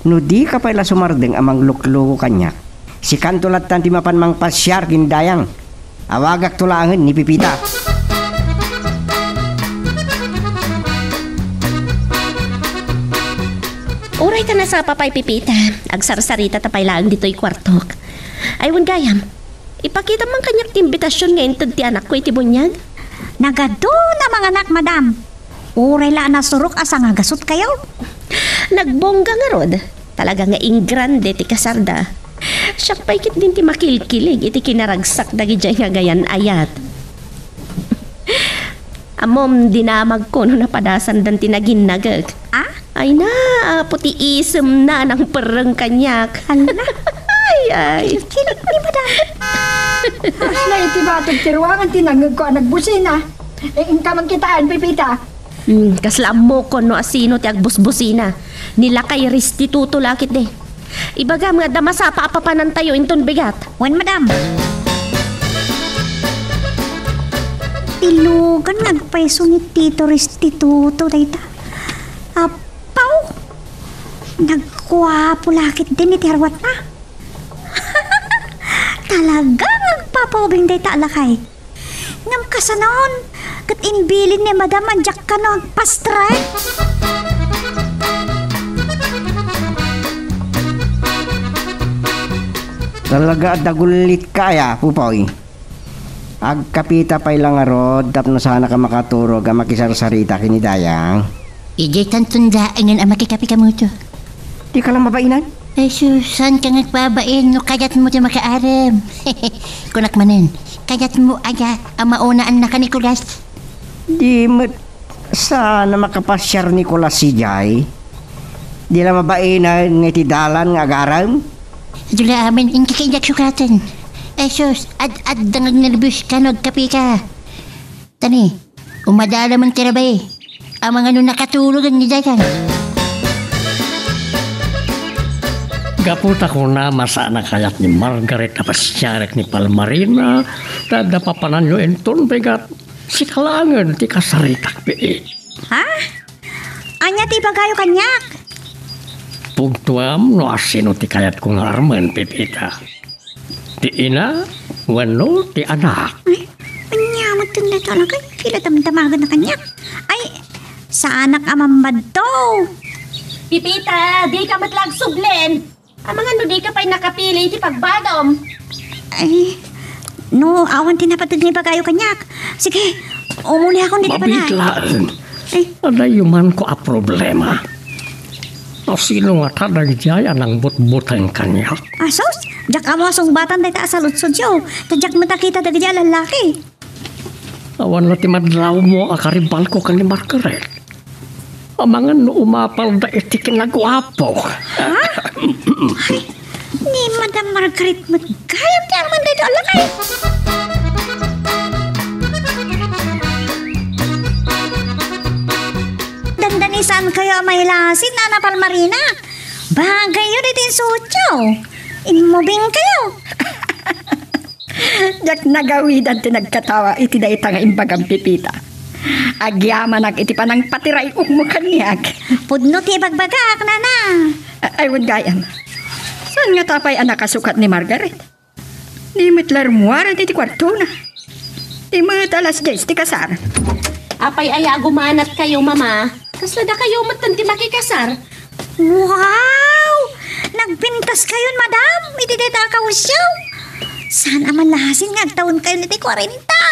No dika pay la sumardeng a manglukluko kaniak, sikanto lattan ti mapan mangpasiar ken Dayang. Awagakto laengen ni Pepita. Uray ta nasapa pay, Pepita. Agsarsaritata pay laeng ditoy kuartok. Ay, wen gayam, ipakitam man kaniak ti imbitasion nga inted ti anakko iti buniag. Nagadun a manganak, madam. Uray la a nasurok a sangagasutkayo. Nagbongga ngarud. Talaga nga ingrande ti kasarda. Siak pay ketdin ti makilkilig iti kinaragsak dagidiay nga gayan-ayat. Ammom, dinamagko no napadasandan ti naginnagek. Ah? Ay na, apo ti isemna a nangperreng kaniak. Hala. Ay, ay. Kilik ni madam. Kasla iti batog ti ruangan ti nangngegko a nagbusina. Eh, inka man kitaan, Pepita. Hmm, kasla ammokon no asino ti agbusbusina. Ni lakay Restituto la ketdi. Ibagam nga adda masapa a papanantayo inton bigat. Wen, madam. Ti lugan nga agpayso ni Tito Restituto dayta. Apaw! Nagguapo la ketdin iti arwatna. Talaga nga agpapaubing dayta a lakay. Ngem kasano, ket imbilin ni madam a diak kano agpastrek? Talaga a dagullitka aya, Pupoy? Agkapita pay la ngarud tapno sanak a makaturog a makisarsarita ken ni Dayang. Idiay tanton laengen a makikapi kamoto. Dika la mabain? Ay sus, saanka nga agbabain no kayatmo ti makaaram. Kunak manen, kayatmo aya a maunaan na ka Nicolas? Di met saan a makapasiar Nicolas idiay. Di la mabain nga iti dalan nga agaram. Adu la amin, inka kayat sukaten. Ay sus, ad-adda nga agnerbios ka no agkapika. Tani, umadala man ti rabii. Amangan no nakatulogan ni Dayang. Gapu ta kunam a saan a kayat ni Margaret a pasiarek ni Palmarina, ta adda papananyo inton bigat, sika laengen ti kasaritak, Pii. Ha? Ania ti ibagayo kaniak? Pugtoam no asino ti kayatko nga armen, Pepita. Ti ina wenno ti anak? Ay, ania met dayta a lakay? Pila damdamagen a kaniak? Ay, saanak a mammadto. Pepita, dika met la agsublen. Amangan no dika pay nakapili iti pagbagom. Ay, no awan ti napateg nga ibagayo kaniak. Sige, umuliakon dita pay. Mabiit laeng. Ay. Adda manen a problema. Asino ngata daydiay a nangbutbuteng kaniak? Asus, diak ammo a sungbatan dayta a saludsodyo. Ta diak met a kita dagiti a lallaki. Awan la ti madlawmo a karibalko ken ni Margaret. Amangan no umapalda iti kinaguapo. Ha? Ay, ni Madam Margaret met gayam ti armen dayta a lakay. Dandanisankayo a mailasin, Nana Palmarina. Bagayyo daytoy insuotyo. Immubingkayo. Diak nagawidan ti nagkatawa iti dayta nga imbagam, Pepita. Agyamanak iti panangpatiray-okmo kaniak. Pudno ti ibagbagak, Nana. A-, ay, wen gayam. Saan ngata pay a nakasukat ni Margaret? Ni met la rummuar iti kuartona. Di met alas dies ti kasar. Apay aya a gumanatkayo, Mama? Kasla dakayo metten ti makikasar? Wow! Nagpintaskayon, madam, iti dayta a kawesyo. Saan a malasin nga agtawenkayon iti kuarenta?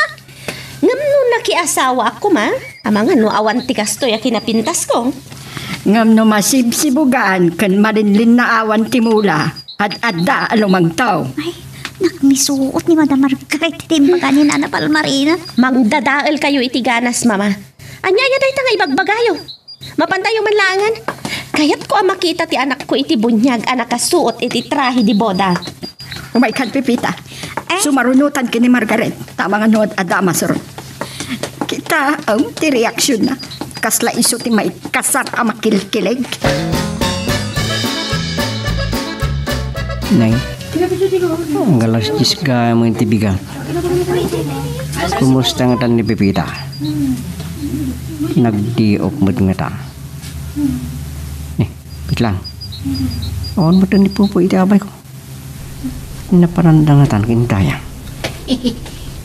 Ngem no nakiasawaak koma, amangan no awan ti kastoy a kinapintasko. Ngem no masibsibugan ken malinlinnaawan ti mula, ad-adda a lumangtaw. Ay, nagmisuot ni Madam Margaret iti imbaga ni Nana Palmarina. Mangdadaelkayo iti ganas, Mama. Ania aya dayta nga ibagbagayo? Mapantayo man laengen. Kayatko a makita ti anakko iti buniag a nakasuot iti trahe de boda. Umaykan, Pepita. Eh? Sumarunotan ken ni Margaret. Tama nga no ad-, adda a masurot. Kitaem ti reaksionna. Kasla isu ti maikasar a makilkilig. Nay, ang alas dies gayam ti bigat. Kumusta ngata ni Pepita? Nagdiop met ngata. Ni, wait lang. Awan met ni Pupo iti abay ko. Napananda ngatan ken Dayang.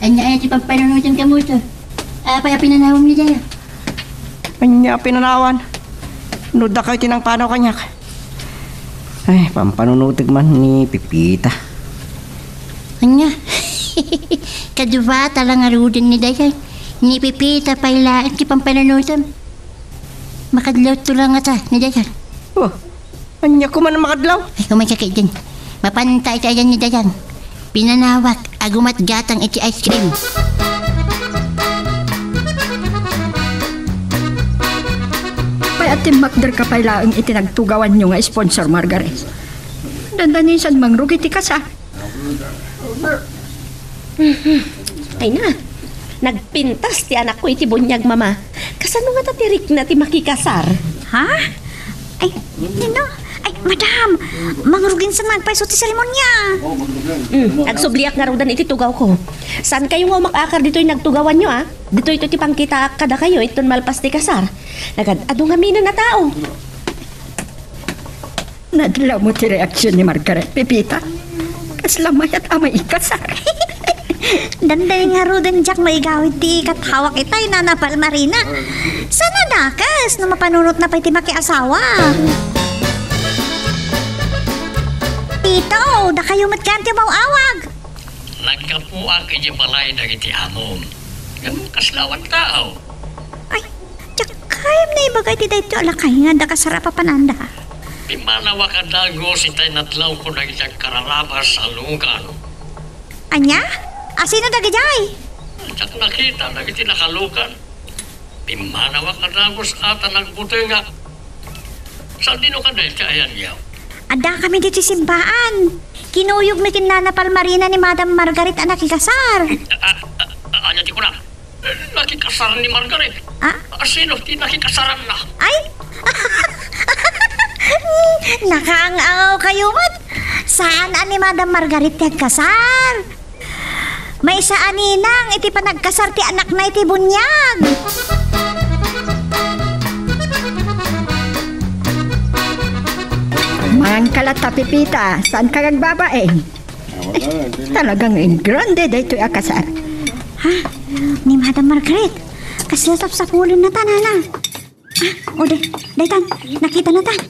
Ania aya ti pampanunotem kamoto? Apay a pinanawem ni Dayang? Ania a pinanawan? No dakayo ti nangpanaw kaniak. Ay, pampanunotek man ni Pepita. Ania? Kaduata la ngaruden ni Dayang. Ni Pepita pay laeng ti pampananutam. Makadlawto la ngata ni Dayan. Oh, ania koma a makadlaw? Ay, umayka ketdin. Mapanta iti ayan ni Dayan. Pinanawak a gumatgatang iti ice cream. Pay a timmakderka pay laeng iti nagtugawanyo nga sponsor, Margaret. Dandanisan mangrugi ti kasar. Ay na, nagpintas ti anakko iti buniag, Mama. Kasano ngata ti rikna ti makikasar? Ha? Ay, nino? Ay, madam, mangrugin sa nagpayso ti seremonia. Hmm, agsubliak ngaruden iti tugawko. Saankayo nga umak-akar ditoy nagtugawanyo, a? Ditoyto ti pangkitaak kadakayo inton malpas ti kasar. Nagad-adu ngamin a tao. Nadlawmo ti reaksion ni Margaret, Pepita. Kasla mayat a maikasar. Dandani ngaruden diak maigawid ti ikathawak itay, Nana Palmarina. Saan a dakes no mapanunotna pay ti makiasawa? Tito, dakayo met gayam ti umaw-awag. Naggapuak idiay balay dagiti amom. Ngem kasla awan tao. Ay, diak gayam naibaga iti daytoy a lakay nga adda kasar a papananda. Pimmanawak a dagus itay nadlawko dagiti agkararabas a lugan. Ania? Asino dagidiay? Diak nakita dagiti nakalugan. Pimmanawak a dagus a ta nagbutengak. Sandino kadi ti ayanyo? Addakami ditoy simbaan. Kinuyogmi ken Nana Palmarina ni Madam Margaret a nakikasar. A, a, a, ania ti kunam? Nakikasar ni Margaret? Ah? Asino ti nakikasaranna? Ay! Nakaang-angaw kayo met. Saan a ni Madam Margaret ti agkasar? Maysa a ninang iti panagkasar ti anakna iti buniag. Mangkala ta, Pepita, saanka nga agbabain? Talaga nga engrande daytoy a kasar. Ha? Ni Madam Margaret, kasla sapsapulennata, Nana. Ah, o, day-, daytan, nakitanatan.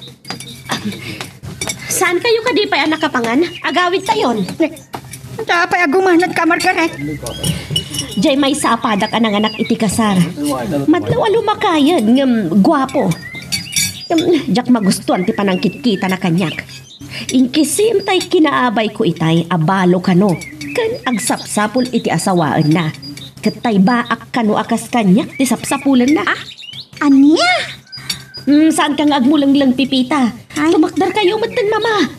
Saankayo kadi pay a nakapangan? Agawidtayon. Apay a gumanadka, Margaret? Diay maysa a padak a nanganak iti kasar. Madlaw a lumakayen ngem guapo. Ngem diak magustuan ti panangkitkitana kaniak. Inkisem tay kinaabayko itay a balo kano ken agsapsapul iti asawaenna. Ket tay baak kano a kas kaniak ti sapsapulenna. Ah? Ania? Hmm, saanka nga agmulengleng, Pepita. Ay. Tumakderkayo metten, Mama.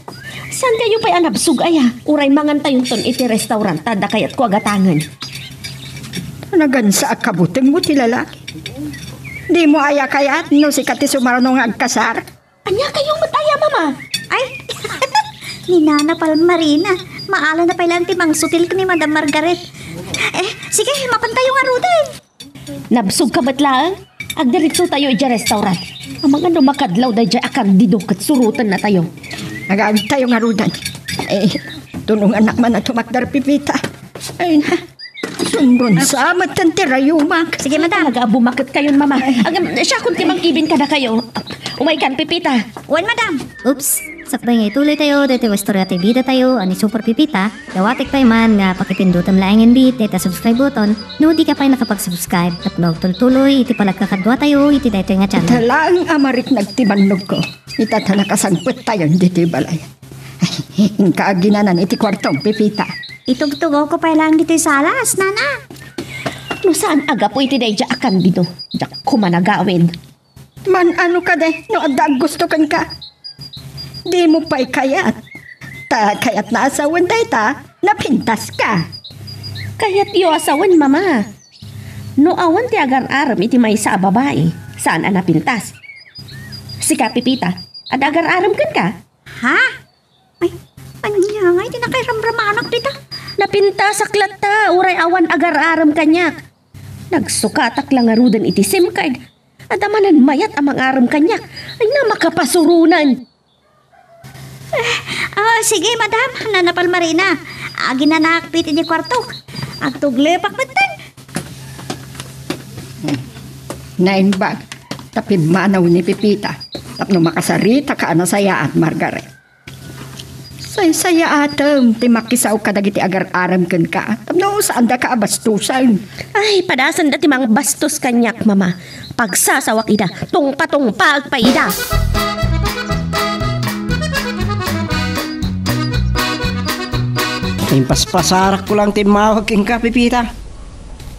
Saankayo pay a nabsog aya? Uray mangantayonton iti restaurant ta adda kayatko a gatangen. Nagansa a kabutengmo ti lalaki. Dimo aya kayat no sika ti sumarno nga agkasar? Ania kayo met aya, Mama? Ay, ni Nana Palmarina, maala na pay laeng ti mangsutil ken ni Madam Margaret. Eh, sige, mapantayo ngaruden. Nabsog ka met laeng? Agdiretso tayo idiay restaurant. Amangan no makadlaw daydiay a kandido ket suroten natayo. Agawid tayo ngaruden. Eh, tulungannak man a tumakder, Pepita. Ay na, sumbron sa met ti rayumak. Sige, madam. Talaga, bumaket kayon, Mama. Ay. Agam, siakon ti mangkibin kadakayo. Umaykan, Pepita. Wen, madam. Oops. Sakbay nga ituloy tayo, daytoy nga istorya ti bida tayo, a ni Super Pepita, dawatek pay man nga pakipindutem laengen bit dayta subscribe button, no di ka pay nakapag-subscribe, tapno agtultuloy iti panagkakadua tayo iti daytoy nga channel. Ita laeng a mariknag ti bannogko, ita ta nakasangpet tayon ditoy balay. Inka aginanan iti kuartom, Pepita. Itugtugawko pay laeng ditoy salas, Nana. No saan a gapu iti daydiay a kandido, diak koma nagawid. Man-ano kadi no adda aggusto kenka? Dimo pay kayat. Ta kayatna a sawen dayta, napintaska. Kayatyo a sawen, Mama. No awan ti agar-arem iti maysa a babai, saan a napintas. Sika, Pepita, adda agar-arem kenka? Ha? Ay, ania ngay ti nakairamramanak dita? Napintasak latta, uray awan agar-arem kaniak. Nagsukatak la ngaruden iti SIM card. Adda manen mayat a mangarem kaniak. Ay na, makapasuronan. Ah, sige, madam. Nana Palmarina. Aginanak piti di kwarto. Agtuglepak metten. Naimbag ta pimmanaw ni Pepita tapno makasarita ka a nasayaat, Margaret. Saysayaatem ti makisao kadagiti agar-arem kenka tapno saandaka a bastosen. Ay, padasenda ti mangbastos kaniak, Mama. Pagsasawak ida, tungpatungpaek pay ida. Impaspasarakko lang ti immawag kenka, Pepita.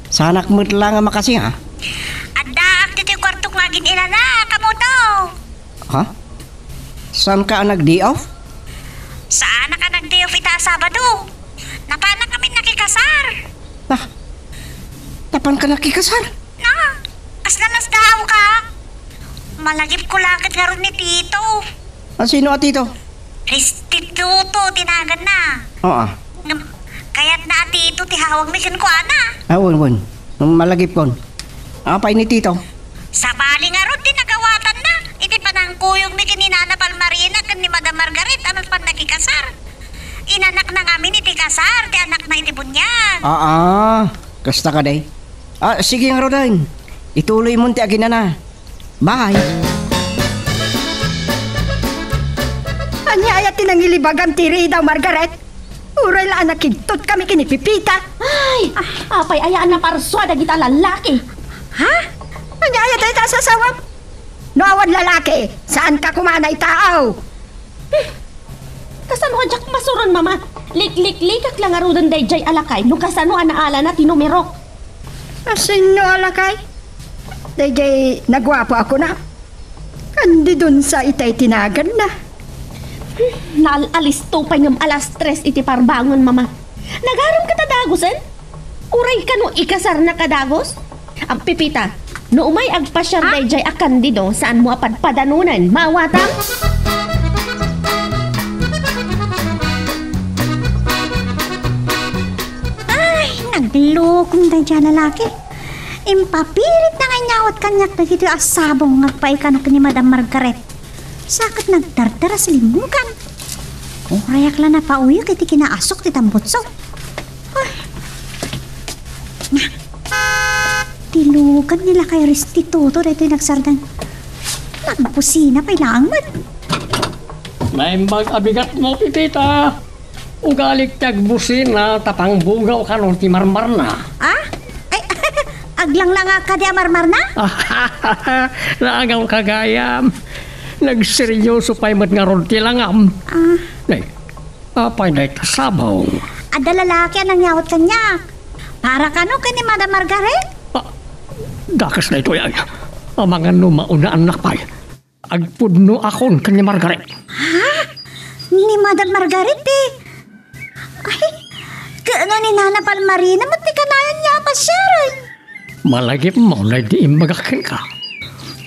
Saanak met la nga makasinga. Addaak ditoy kuartok nga agin-inana, kamoto. Ha? Saanka a nag-day off? Saanak a nag-day off ita a Sabado. Napanak amin nakikasar. Ah, napanka nakikasar? Na, kasla nasdaawka. Malagipko la ket ngarud ni Tito. A, sino a Tito? Restituto ti naganna. Oo. Ngem, kayatna a Tito ti hawagmi kenkuana. Ah, wen, wen. Malagipkon. Apay ni Tito? Sabali ngarud ti nagawatanna iti panangkuyogmi ken ni Nana Palmarina ken ni Madam Margaret a mapan nakikasar. Inanakna ngamin iti kasar ti anakna iti buniag. Ah, ah. Kasta kadi? Ah, sige ngaruden. Ituloymon ti aginana. Bye. Ania aya ti nangilibagam ti ridaw, Margaret? Uray la a nakigtot kami ken ni Pepita. Ay, apay aya a naparsua dagita lalaki? Ha? Ania aya dayta a sasawam? No awan lalaki, saanka koma a naitaaw? Kasano a diak masuron, Mama? Likliklikak la ngaruden daydiay a lakay no kasano a naalana ti numerok. A, sinno a lakay? Daydiay naguapo a kuna. Candidon sa itay ti naganna. Naal-alisto pay ngem alas tres iti parbangon, Mama. Nagarem ket a dagusen? Uray kano ikasarnak a dagus? Am, Pepita, no umay agpasiar Ah? daydiay a Candido, saanmo a padpadanonen. Maawatam? Ay, naglukom daydiay a lalaki. Impapilit na nga inyawat kaniak dagitoy a sabong nga agpaay kano ken ni Madam Margaret. Sa ket nagdardaras linnugan. Urayak la napauyek iti kinaasok ti tambutso. Ay. Tilugan ni lakay Restituto daytoy nagsardeng. Nagbusina pay laeng met. Naimbag a bigatmo, Pepita. Ugalik ti agbusina ta pangbugaw kano ti marmarna. Ah? Ay, aglanglanga kadi a marmarna? Naagaw ka gayam. Nagseryoso pay met ngarud ti langam. Ah. Nay, apay dayta sabong? Adda lalaki a nangyawat kaniak. Para kano ken ni Madam Margaret? Ah, dakes daytoy ay. Amangan no maunaannak pay. Agpudnoakon ken ni Margaret. Ha? Ni Madam Margaret ti? Ay, ken ni Nana Palmarina met ti kanayon nga apasiaren. Malagipmo daydi imbagak kenka.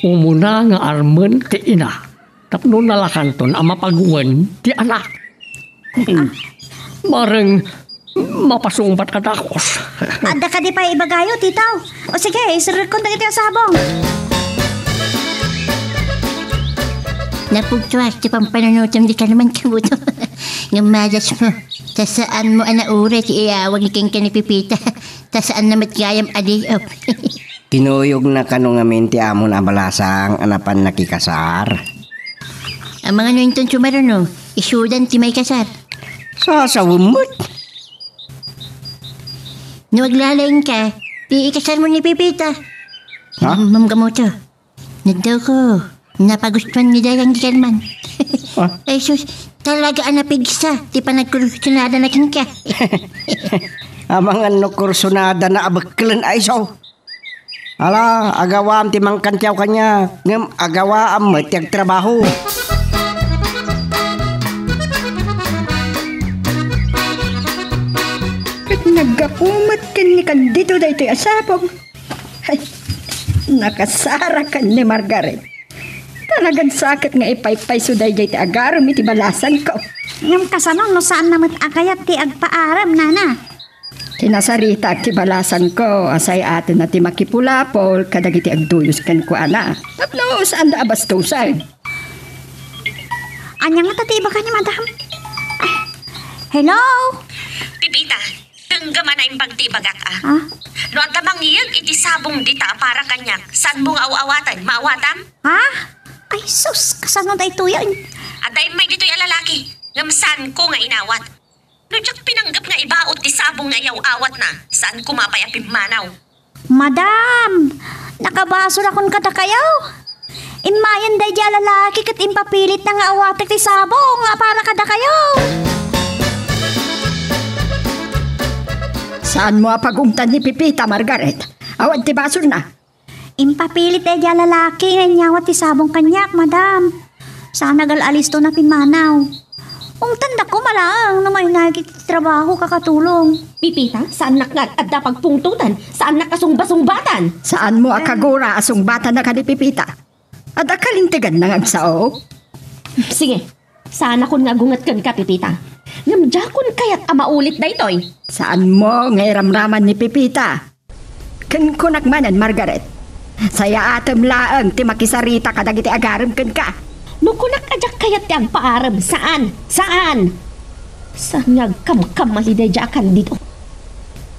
Umuna nga armen ti ina tapno nalakanton a mapaguwen ti anak. Hmm. Mareng mapasungbat a dakos. Adda kadi pay ibagayo, titaw? O sige, iserrekkon dagiti a sabong. Napugtuas ti pampanunotem di kanuman kabuto. Ngem madas mo, ta saan mo a nauray ti iyawag ni kenka ni Pepita. Ta saan na met gayam a day off. Kinuyogna kano ngamin ti amon a balasang a napan nakikasar. Amangan no inton sumaruno, isudan ti maikasar. Sasawem met. No aglalaing ka, ti ikasar mo ni Pepita. Ha? Mamgamoto. Naddaw ko. Napagustuan ni Dayang di Kalman. Ah? Ay sus, talaga a napigsa ti panagkursunada na kenka. Amangan no kursunada na abeklen a iso. Ala, agawam ti mangkantiaw kaniak, ngem agawaam met ti agtrabaho. Ket naggapu met ken ni Candido daytoy a sabong. Ay, nakasarakan ni Margaret. Talagan saket nga ipaypayso daydiay ti agarem iti balasanko. Ngem kasano no saanna met a kayat ti agpaarem, nana? Kinasaritak ti balasanko a say-atenna ti makipulapol kadagiti agduyos kenkuana. Tapno saanda a bastosen. Ania ngata ti ibaga ni Madam? Ay, hello? Pipita, dengngem a naimbag ti ibagak, a. Ah? No adda mangyeg iti sabong dita a para kaniak, saanmo nga aw-awaten, maawatam? Ha? Ay sus, kasano daytoyen? Adda immay ditoy a lalaki. Ngem saanko nga inawat. No diak pinanggep nga ibaut ti sabong nga iyaw-awatna, saan koma pay a pimmanaw. Madam, nakabasolakon kadakayo. Immayen daydi a lalaki ket impapilitna nga awatek ti sabong nga para kadakayo. Saanmo a pagungtan ni Pepita, Margaret. Awan ti basolna. Impapilit daydi a lalaki nga inyawat ti sabong kaniak, madam. Saan a gal-alisto na pimmanaw. Ungtandakon laeng no mainaig iti trabaho, kakatulong. Pepita, saannak nga ad-adda pagpungtotan, saannak a sungba-sungbatan. Saanmo a kagura a sungbatan na kadi Pepita? Adda kalinteganna nga agsao? Sige, saanakon nga agunget kenka, Pepita. Ngem diakon kayat a maulit daytoy. Saanmo nga iramraman ni Pepita? Ken kunak manen, Margaret, sayaatem laeng ti makisarita kadagiti agarem kenka. No kunak a diak kayat ti agpaarem, saan? Saan? Saan nga agkamkamali daydi a Candido?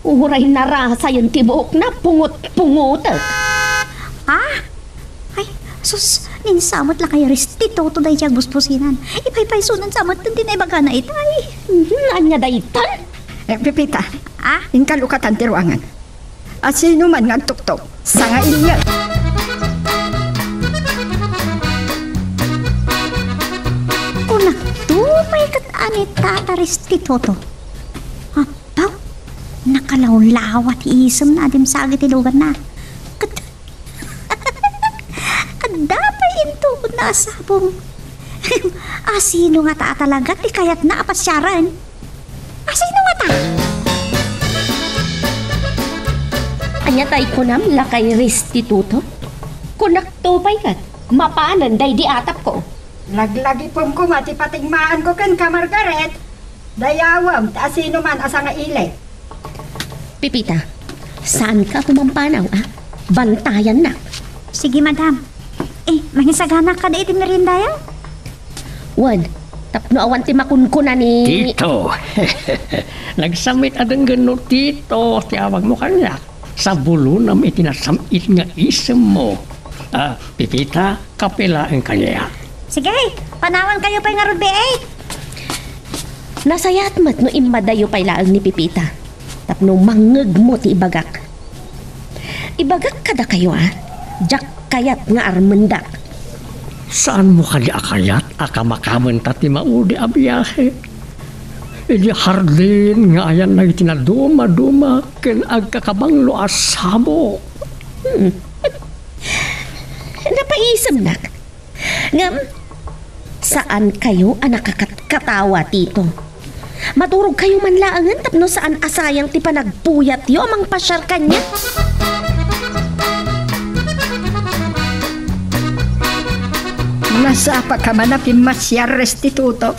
Uray narasayen ti buokna, pungot-pungotek. Ah? Ay, sus, ninsamet la kaya Resti Toto daydi agbusbusinan. Ipaypaysonan sa met ti naibagana itay. Mhm, ania daytan? Eh, Pepita, ah? Inkalukatan ti ruangan. A sino man nga agtuktok, sanga inyek. Kunakto pay ket a ni Tata Resti Toto. Apaw, nakalawlawa ti isemna a dimsagi ti luganna. Ket adda pay intuodna a sabong. A sino ngata a talaga ti kayatna a pasiaren? A sino ngata? Ania tay kunam, lakay Resti Toto? Kunakto pay ket, mapanen daydi atapko. Laglagipem koma ti patigmaanko kenka, Margaret. Dayawem ta a sino man a sanga ilik. Pepita, saanka a pumampanaw, a? Bantayannak. Sige, madam. Eh, mangisagana kada iti meriendayo? Wen, tapno awan ti makunkuna ni Tito. Nagsammit a denggen no Tito ti awagmo kaniak. Sabulonam iti nasam-it nga isemmo. Ah, Pepita, kape laeng kaniak. Sige, panawankayo pay ngarud, B A. Nasayaat met no immadayo pay laeng ni Pepita tapno mangngegmo ti ibagak. Ibagak kadakayo, a, diak kayat nga armendak. Saanmo kadi a kayat a kamakamenta ti maudi a biahe? Idi hardin nga ayanna iti nadumaduma ken agkakabanglo a sabong. Hmm. Napaisemnak. Ngem, saankayo a nakakatkatawa, Tito. Maturogkayo man laengen tapno saan a sayang ti panagpuyatyo a mangpasiar kaniak. Nasapaka man a pimmasiar, Resti Toto.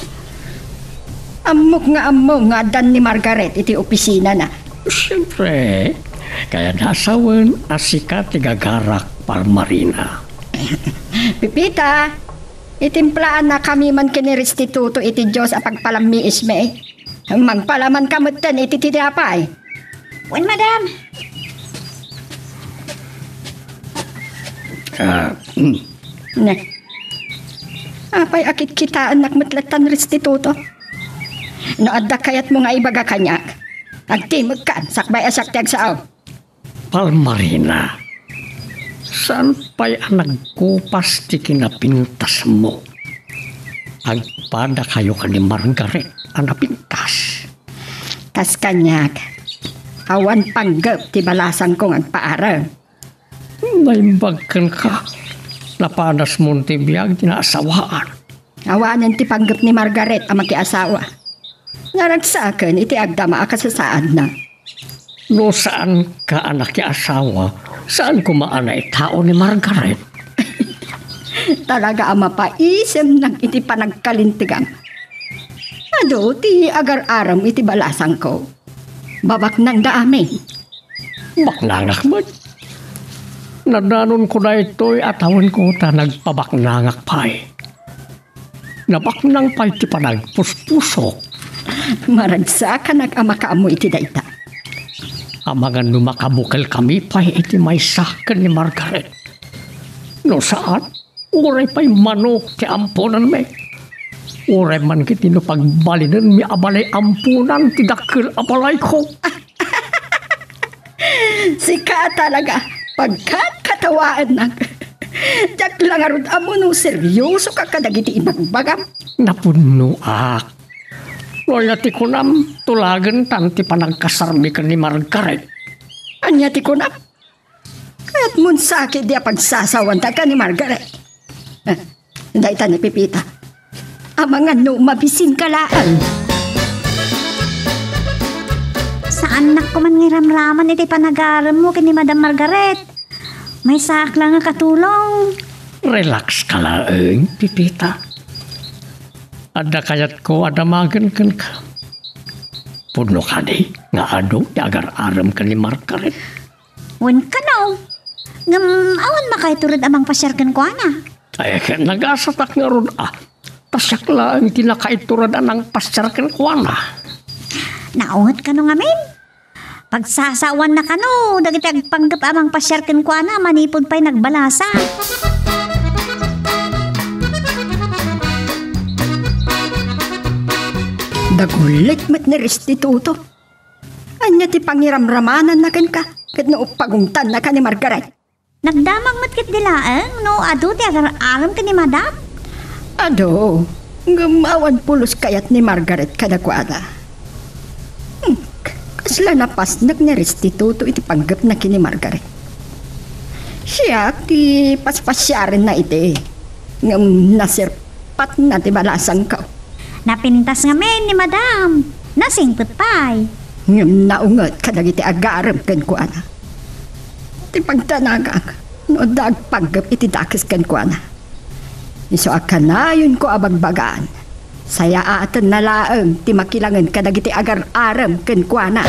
Ammok nga ammo nga addan ni Margaret iti opisinana. Siempre, kayatna a sawen a sika ti gagarak, Palmarina. Pepita, itimplaannakami man ken ni Resti Toto iti Dios a pagpalammiismi. Mangpalamanka metten iti tinapay. Wen, madam. Ah, mm. Ne. Apay a kitkitaennak met latta ni Resti Toto? No adda kayatmo nga ibaga kaniak, agtimekkan, sakbay a siak ti agsao. Palmarina, saan pay a nagkupas ti kinapintasmo? Agpadakayo ken ni Margaret a napintas. Kas kaniak, awan panggep ti balasangko nga agpaarem. Naimbag kenka, napanasmon ti biag ti naasawaan. Awanen ti panggep ni Margaret a makiasawa. Naragsaken iti agdama a kasasaadna. No saanka a nakiasawa, saan koma a naitao ni Margaret? Talaga a mapaisemnak iti panagkalintegam. Adu ti agar-arem iti balasangko. Babaknangda amin. Baknangak met. Nadanonko daytoy a tawenko ta nagpabaknangak pay. Nabaknang pay ti panagpuspusok. Maragsakanak a makaammo iti dayta. Amangan no makabukelkami pay iti maysa ken ni Margaret. No saan, uray pay manok ti amponenmi. Uray man ketdi no pagbalinenmi a balay amponan ti dakkel a balayko. Sika talaga, pagkatkatawaannak. Diak la ngarud ammo no seriosoka kadagiti ibagbagam. Napunnoak. No aya ti kunam, tulagentan ti panagkasarmi ken ni Margaret. Ania ti kunam? Kayatmon sa ketdi a pagsasawanta ken ni Margaret? Eh, dayta ni Pepita. Amangan no mabisinka laeng. Saannak koma nga iramraman iti panagaremmo ken ni Madam Margaret. Maysaak la nga katulong. Relax ka laeng, Pepita. Adda kayatko a damagen kenka. Pudno kadi nga adu ti agar-arem ken ni Margaret? Wen kano. Ngem awan makaiturod a mangpasiar kenkuana. Ay, ket nagasatak ngarud a. Ta siak laeng ti nakaiturod a nangpasiar kenkuana. Naunget kano ngamin? Pagsasawanna kano dagiti agpanggep a mangpasiar kenkuana manipud pay nagbalasa. Dagulit met ni Restituto. Ania ti pangiramramananna kenka ket no pagungtannaka ni Margaret? Nagdamag met ketdi laeng no adu ti agar-arem ken ni Madam? Adu, ngem awan pulos kayat ni Margaret kadakuada. Hmm, kasla napasnek ni Restituto iti panggepna ken ni Margaret. Siak ti paspasiarenna iti, ngem nasirpatna ti balasangko. Napintas ngamin ni Madam. Nasingpet pay. Ngem naunget kadagiti agarem kenkuana. Ti pagdanagak, no adda agpanggep iti dakes kenkuana. Isu a kanayonko a bagbagaan, sayaatenna laeng ti makilangen kadagiti agar-arem kenkuana.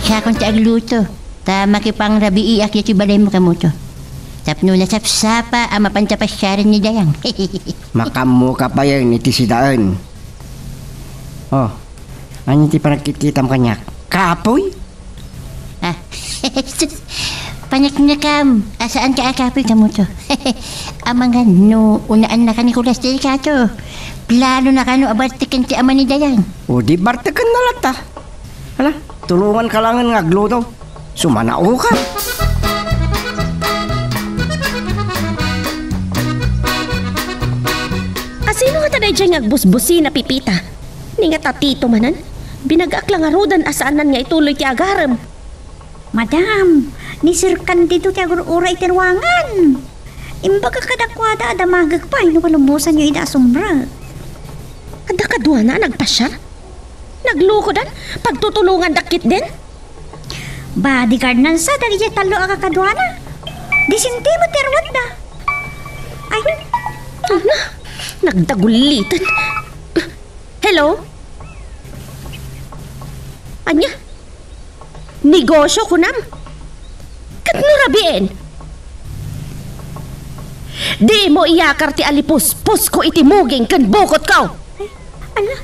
Siakon ti agluto, ta makipangrabiiak iti balaymo kamoto. Tapno nasapsapa a mapanta pasiaren ni Dayang. Makammoka payen iti sidaen. Oh, ania ti panagkitkitam kaniak? Kapoy? Ah, paneknekam a saanka a kapoy kamoto. Amangan no unaannaka ni Kulas ti kato. Planona kano a barteken ti ama ni Dayang. O di bartekenna latta. Hala, tulonganka laengen nga agluto. Sumanaoka. Asino ngata daydiay nga agbusbusina, Pepita? Ni nga tatito manen, binagaak la ngaruden a saanan nga ituloy ti agarem. Madam, ni Sir Candido ti agur-uray iti ruangan. Imbaga kadakuada a damagek pay no kalubosanyo ida a sumrek. Adda kaduana a nagpasiar? Naglukodan? Pagtutulongandak ketdin? Bodyguardnan sa dagiti tallo a kakaduana. Disente met ti aruatda. Ay. Ano? Nagdaguliten. Hello? Ania? Negosyo, kunam? Ket no rabiin? Dimo iyakar ti alipusposko iti muging ken bukotko! Ay, ala,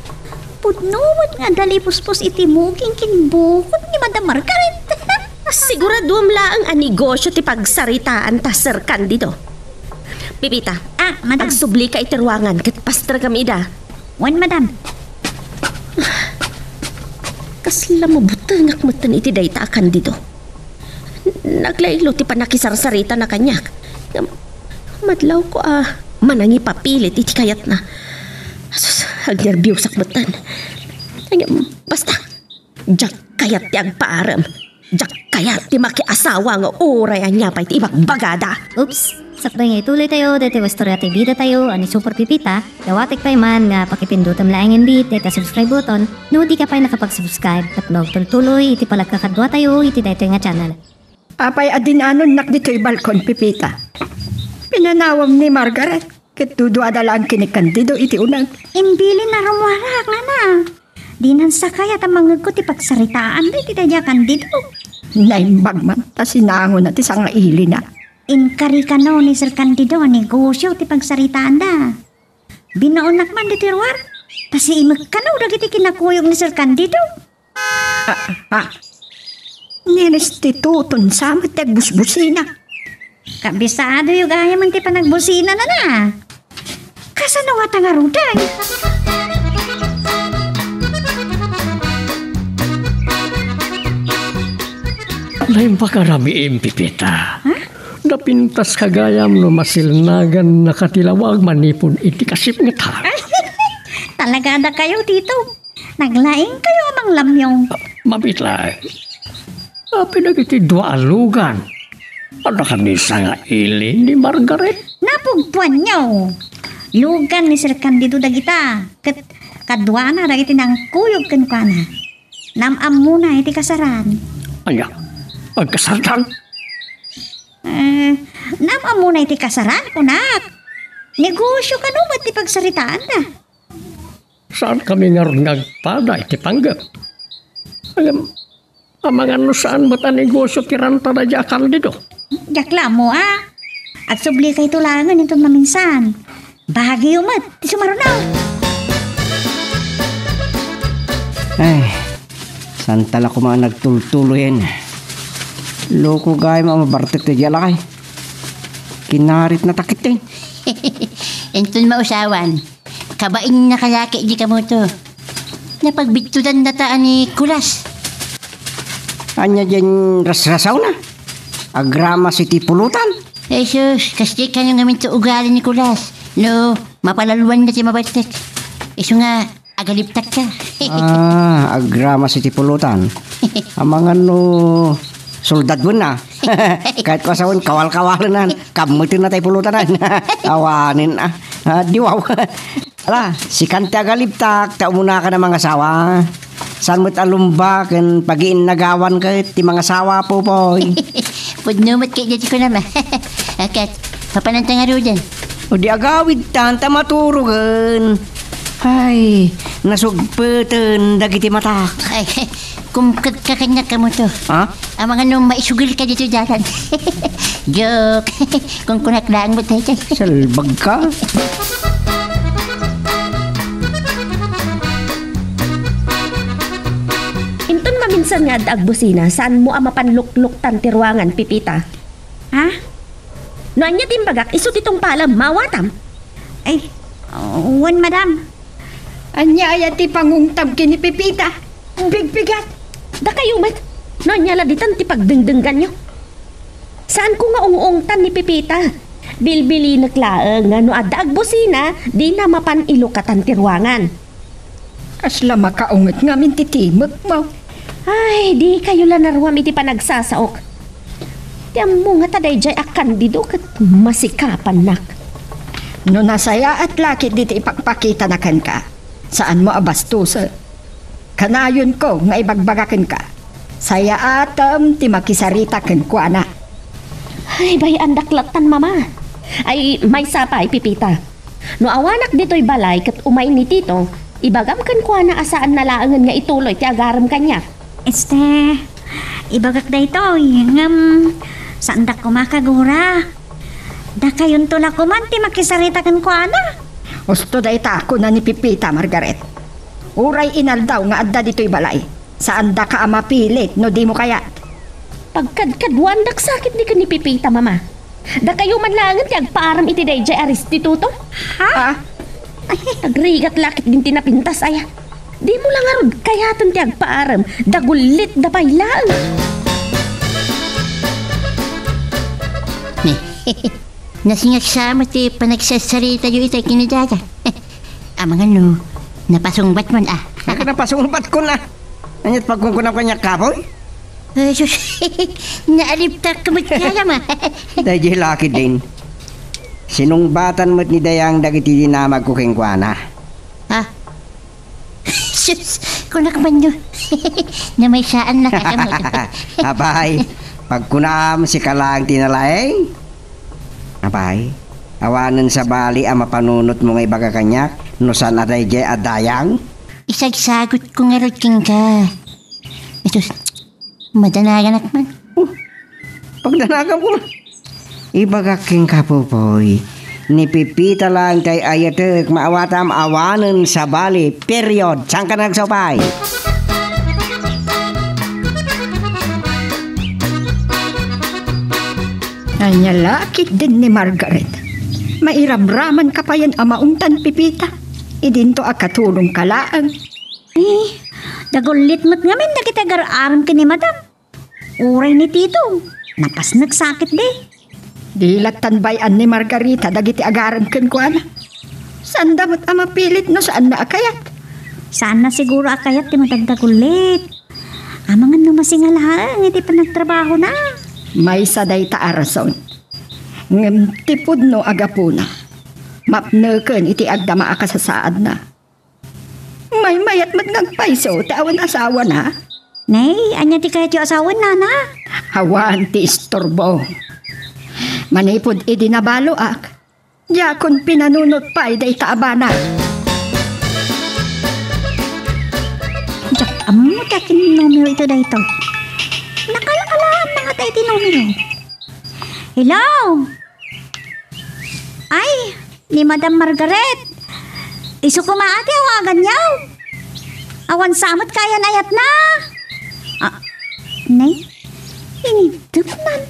pudno met nga adda lipuspos iti muging ken bukot ni Madam Margaret. Siguraduam laeng a negosyo ti pagsaritaanta, Sir Candido. Pepita, ah, madam, agsublika iti ruangan ket pastrekam ida. Wen, madam. Kasla mabutengak metten iti dayta a Candido. Naglaylo ti pannakisarsaritana kaniak. Ngem, madlawko a manangipapilit iti kayatna. Asus, agnerbiosak metten. Ngem, basta, diak kayat ti agpaarem. Diak kayat ti makiasawa nga uray ania pay ti ibagbagada. Oops! Sakbay nga ituloy tayo, daytoy nga istorya ti bida tayo, a ni Super Pipita, dawatek pay man nga pakipindutem laeng indeed dayta subscribe button, no di ka pay nakapag-subscribe, tapno agtultuloy iti palagkakadua tayo iti daytoy nga channel. Apay a dinanonnak ditoy balkon, Pipita? Pinanawem ni Margaret, ket duduada laeng ken ni Candido iti uneg. Imbilin a rummuarak, ngana. Dinan sakay a ta mangngegko ti pagsaritaanda iti daydiay a Candido. Naimbag man ta sinangona ti sangailina. Inkari kano ni Sir Candido a negosyo ti pagsaritaanda. Binaonnak man ditoy ruar, ta siimek kano dagiti kinakuyog ni Sir Candido. Ah, ah. Ni Restituton sa met ti agbusbusina. Kabisadoyo gayam ti panagbusinana. Kasano nga ta ngaruden? Naimbag a ramiim, Pepita. Ha? Napintaska gayam no masilnagannaka ti lawag manipud iti kasipngetam. Talaga dakayo, Tito. Naglaingkayo a manglamyong. Mabiit laeng. Apay dagiti dua a lugan? Adda kadi sa nga ili ni Margaret? Napugtoanyo. Lugan ni Sir Candido dagita. Ket kaduana dagiti nangkuyog kenkuana. Nam-ammona iti kasaran. Ania? Agkasartan? Eh, nam-ammona iti kasaran, kunak. Negosio kano met ti pagsaritaanda. Saan kami ngarud nga agpada iti panggep? Ngem, amangan no saan met a negosio ti ranta daydiay a Candido? Diak la ammo a. Agsublikayo laengen inton maminsan. Bagiyo met ti sumaruno. Ay, saan ta la koma a nagtultuloyen. Loko gayam a mabartek daydiay a lakay. Kinaritna ta ketdin. Inton mausawan. Kabain na kalaki di kamoto. Napagbidtudan na ta ni Kulas. Ania diay rasrasawna? Agramas iti pulutan? Jesus, kasdi kayo ngamin to ugali ni Kulas. No, mapalaluan na ti mabaltek. Isu nga, agaliptak ka. Ah, agramas iti pulutan. Amangan no, soldadon na. Kahit ko asawan, kawal-kawalenan. Kammutin na tayo pulutan. Awanin, ah. Ah, di wow. Ala, sikan ti agalibtak, ta umuna ka na mangasawa. Saan met a lumba ken pagiinnagawan ket ti mangasawa, Popoy? Pudno met ket daytoy kunam. Ket, papananta ngaruden. O di agawidtan, ta maturogen. Ay, nasugpeten dagiti matak. Ay, kumkat ka kaniak kamoto. Ha? Amangan no maisugil ka ditoy dalan. Joke. Kunkunak laeng met daytoy. Salbag ka. Inton maminsan nga adda agbusina, saanmo a mapan lukluktan ti ruangan, Pepita? Ha? No ania ti imbagak, isu ti tungpalem, maawatam? Ay, wen, madam. Ania aya ti pangungtam ken ni Pepita? Bigbigat! Dakayo met, no ania la ditan ti pagdengdengganyo? Saanko nga ung-ungtan ni Pepita. Bilbilinek laeng nga no adda agbusina, dina mapan ilukatan ti ruangan. Kasla makaunget ngamin ti timekmo. Ay, dikayo la naruam iti panagsasaok. Ti ammo nga ta daydiay a Candido ket masikapannak. No nasayaat la ketdi ti ipakpakitana kenka, saanmo a bastosen. Kanayonko nga ibagbaga kenka, sayaatem ti makisarita kenkuana. Ay, bay-andak lattan, Mama. Ay, maysa pay, Pepita. No awanak ditoy balay ket umay ni Tito, ibagam kenkuana a saanna laengen nga ituloy ti agarem kaniak. Este, ibagak daytoy, ngem saandak koma kagura. Dakayonto la koman ti makisarita kenkuana. Husto dayta, kuna ni Pepita, Margaret. Uray inaldaw nga adda ditoy balay, saandaka a mapilit no dimo kayat. Pagkadkaduandak sakit ni ken ni Pepita, Mama. Dakayo man laengen ti agpaarem iti daydiay a restituto? Ha? Ah. Ay, agrigat la ketdin ti napintas aya. Dimo la ngarud kayaten ti agpaarem, dagullit da pay laeng. Nasingaksama ti panagsarsaritayo itay ken ni Dada. Amangan no, napasungbatmon, ah. Ket napasungbatkon, ah. Ania't pagkunkunam kaniak, Kapoy? Ay, sus, naalibtak ka met kaya, ma. Daydiay la ketdin. Sinungbatan met ni Dayang dagiti dinamagko kenkuana. Ah. Sus, kunak man no. Namaysaan na kakamot. Apay, pagkunam, sika laeng ti nalaing? Apay, awanen sabali a mapanunotmo nga ibaga kaniak no saan a daydiay a Dayang? Isagsagutko ngarud kenka. Isus, madanaganak man. Oh, pagdanaganko man. Ibagak kenka, Popoy, ni Pepita laeng ti ay-ayatek, maawatam awanen sabali, period. Saan ka nagsaupay? Ania la ketdin ni Margaret? Mairabraman ka payen a maungtan, Pepita. Idinto a katulongka laeng. Ay, dagullit met ngamin dagiti agar-arem ken ni Madam. Uray ni Tito, napasnek sakit di. Di lattan bay-an ni Margarita dagiti agarem kenkuana. Saanda met a mapilit no saanna a kayat. Saanna siguro a kayat ti madagdagullit. Amangan no masingalaeng iti panagtrabahona. Maysa dayta a rason. Ngem ti pudno a gapuna, mapneken iti agdama a kasasaadna. Maymayat met nga agpayso ti awan asawana. Nay, ania ti kayatyo a sawen, nana? Awan ti istorbo. Manipud idi nabaloak, diakon pinanunot pay dayta a bana. Diak ammo ti akin numero ito daytoy. Nakalakalaan na nga tayo ti numero. Hello? Ay, ni Madam Margaret. Isu koma ti awaganyo. Awan sa met kayan ayatna. Ah, nay, inidep man.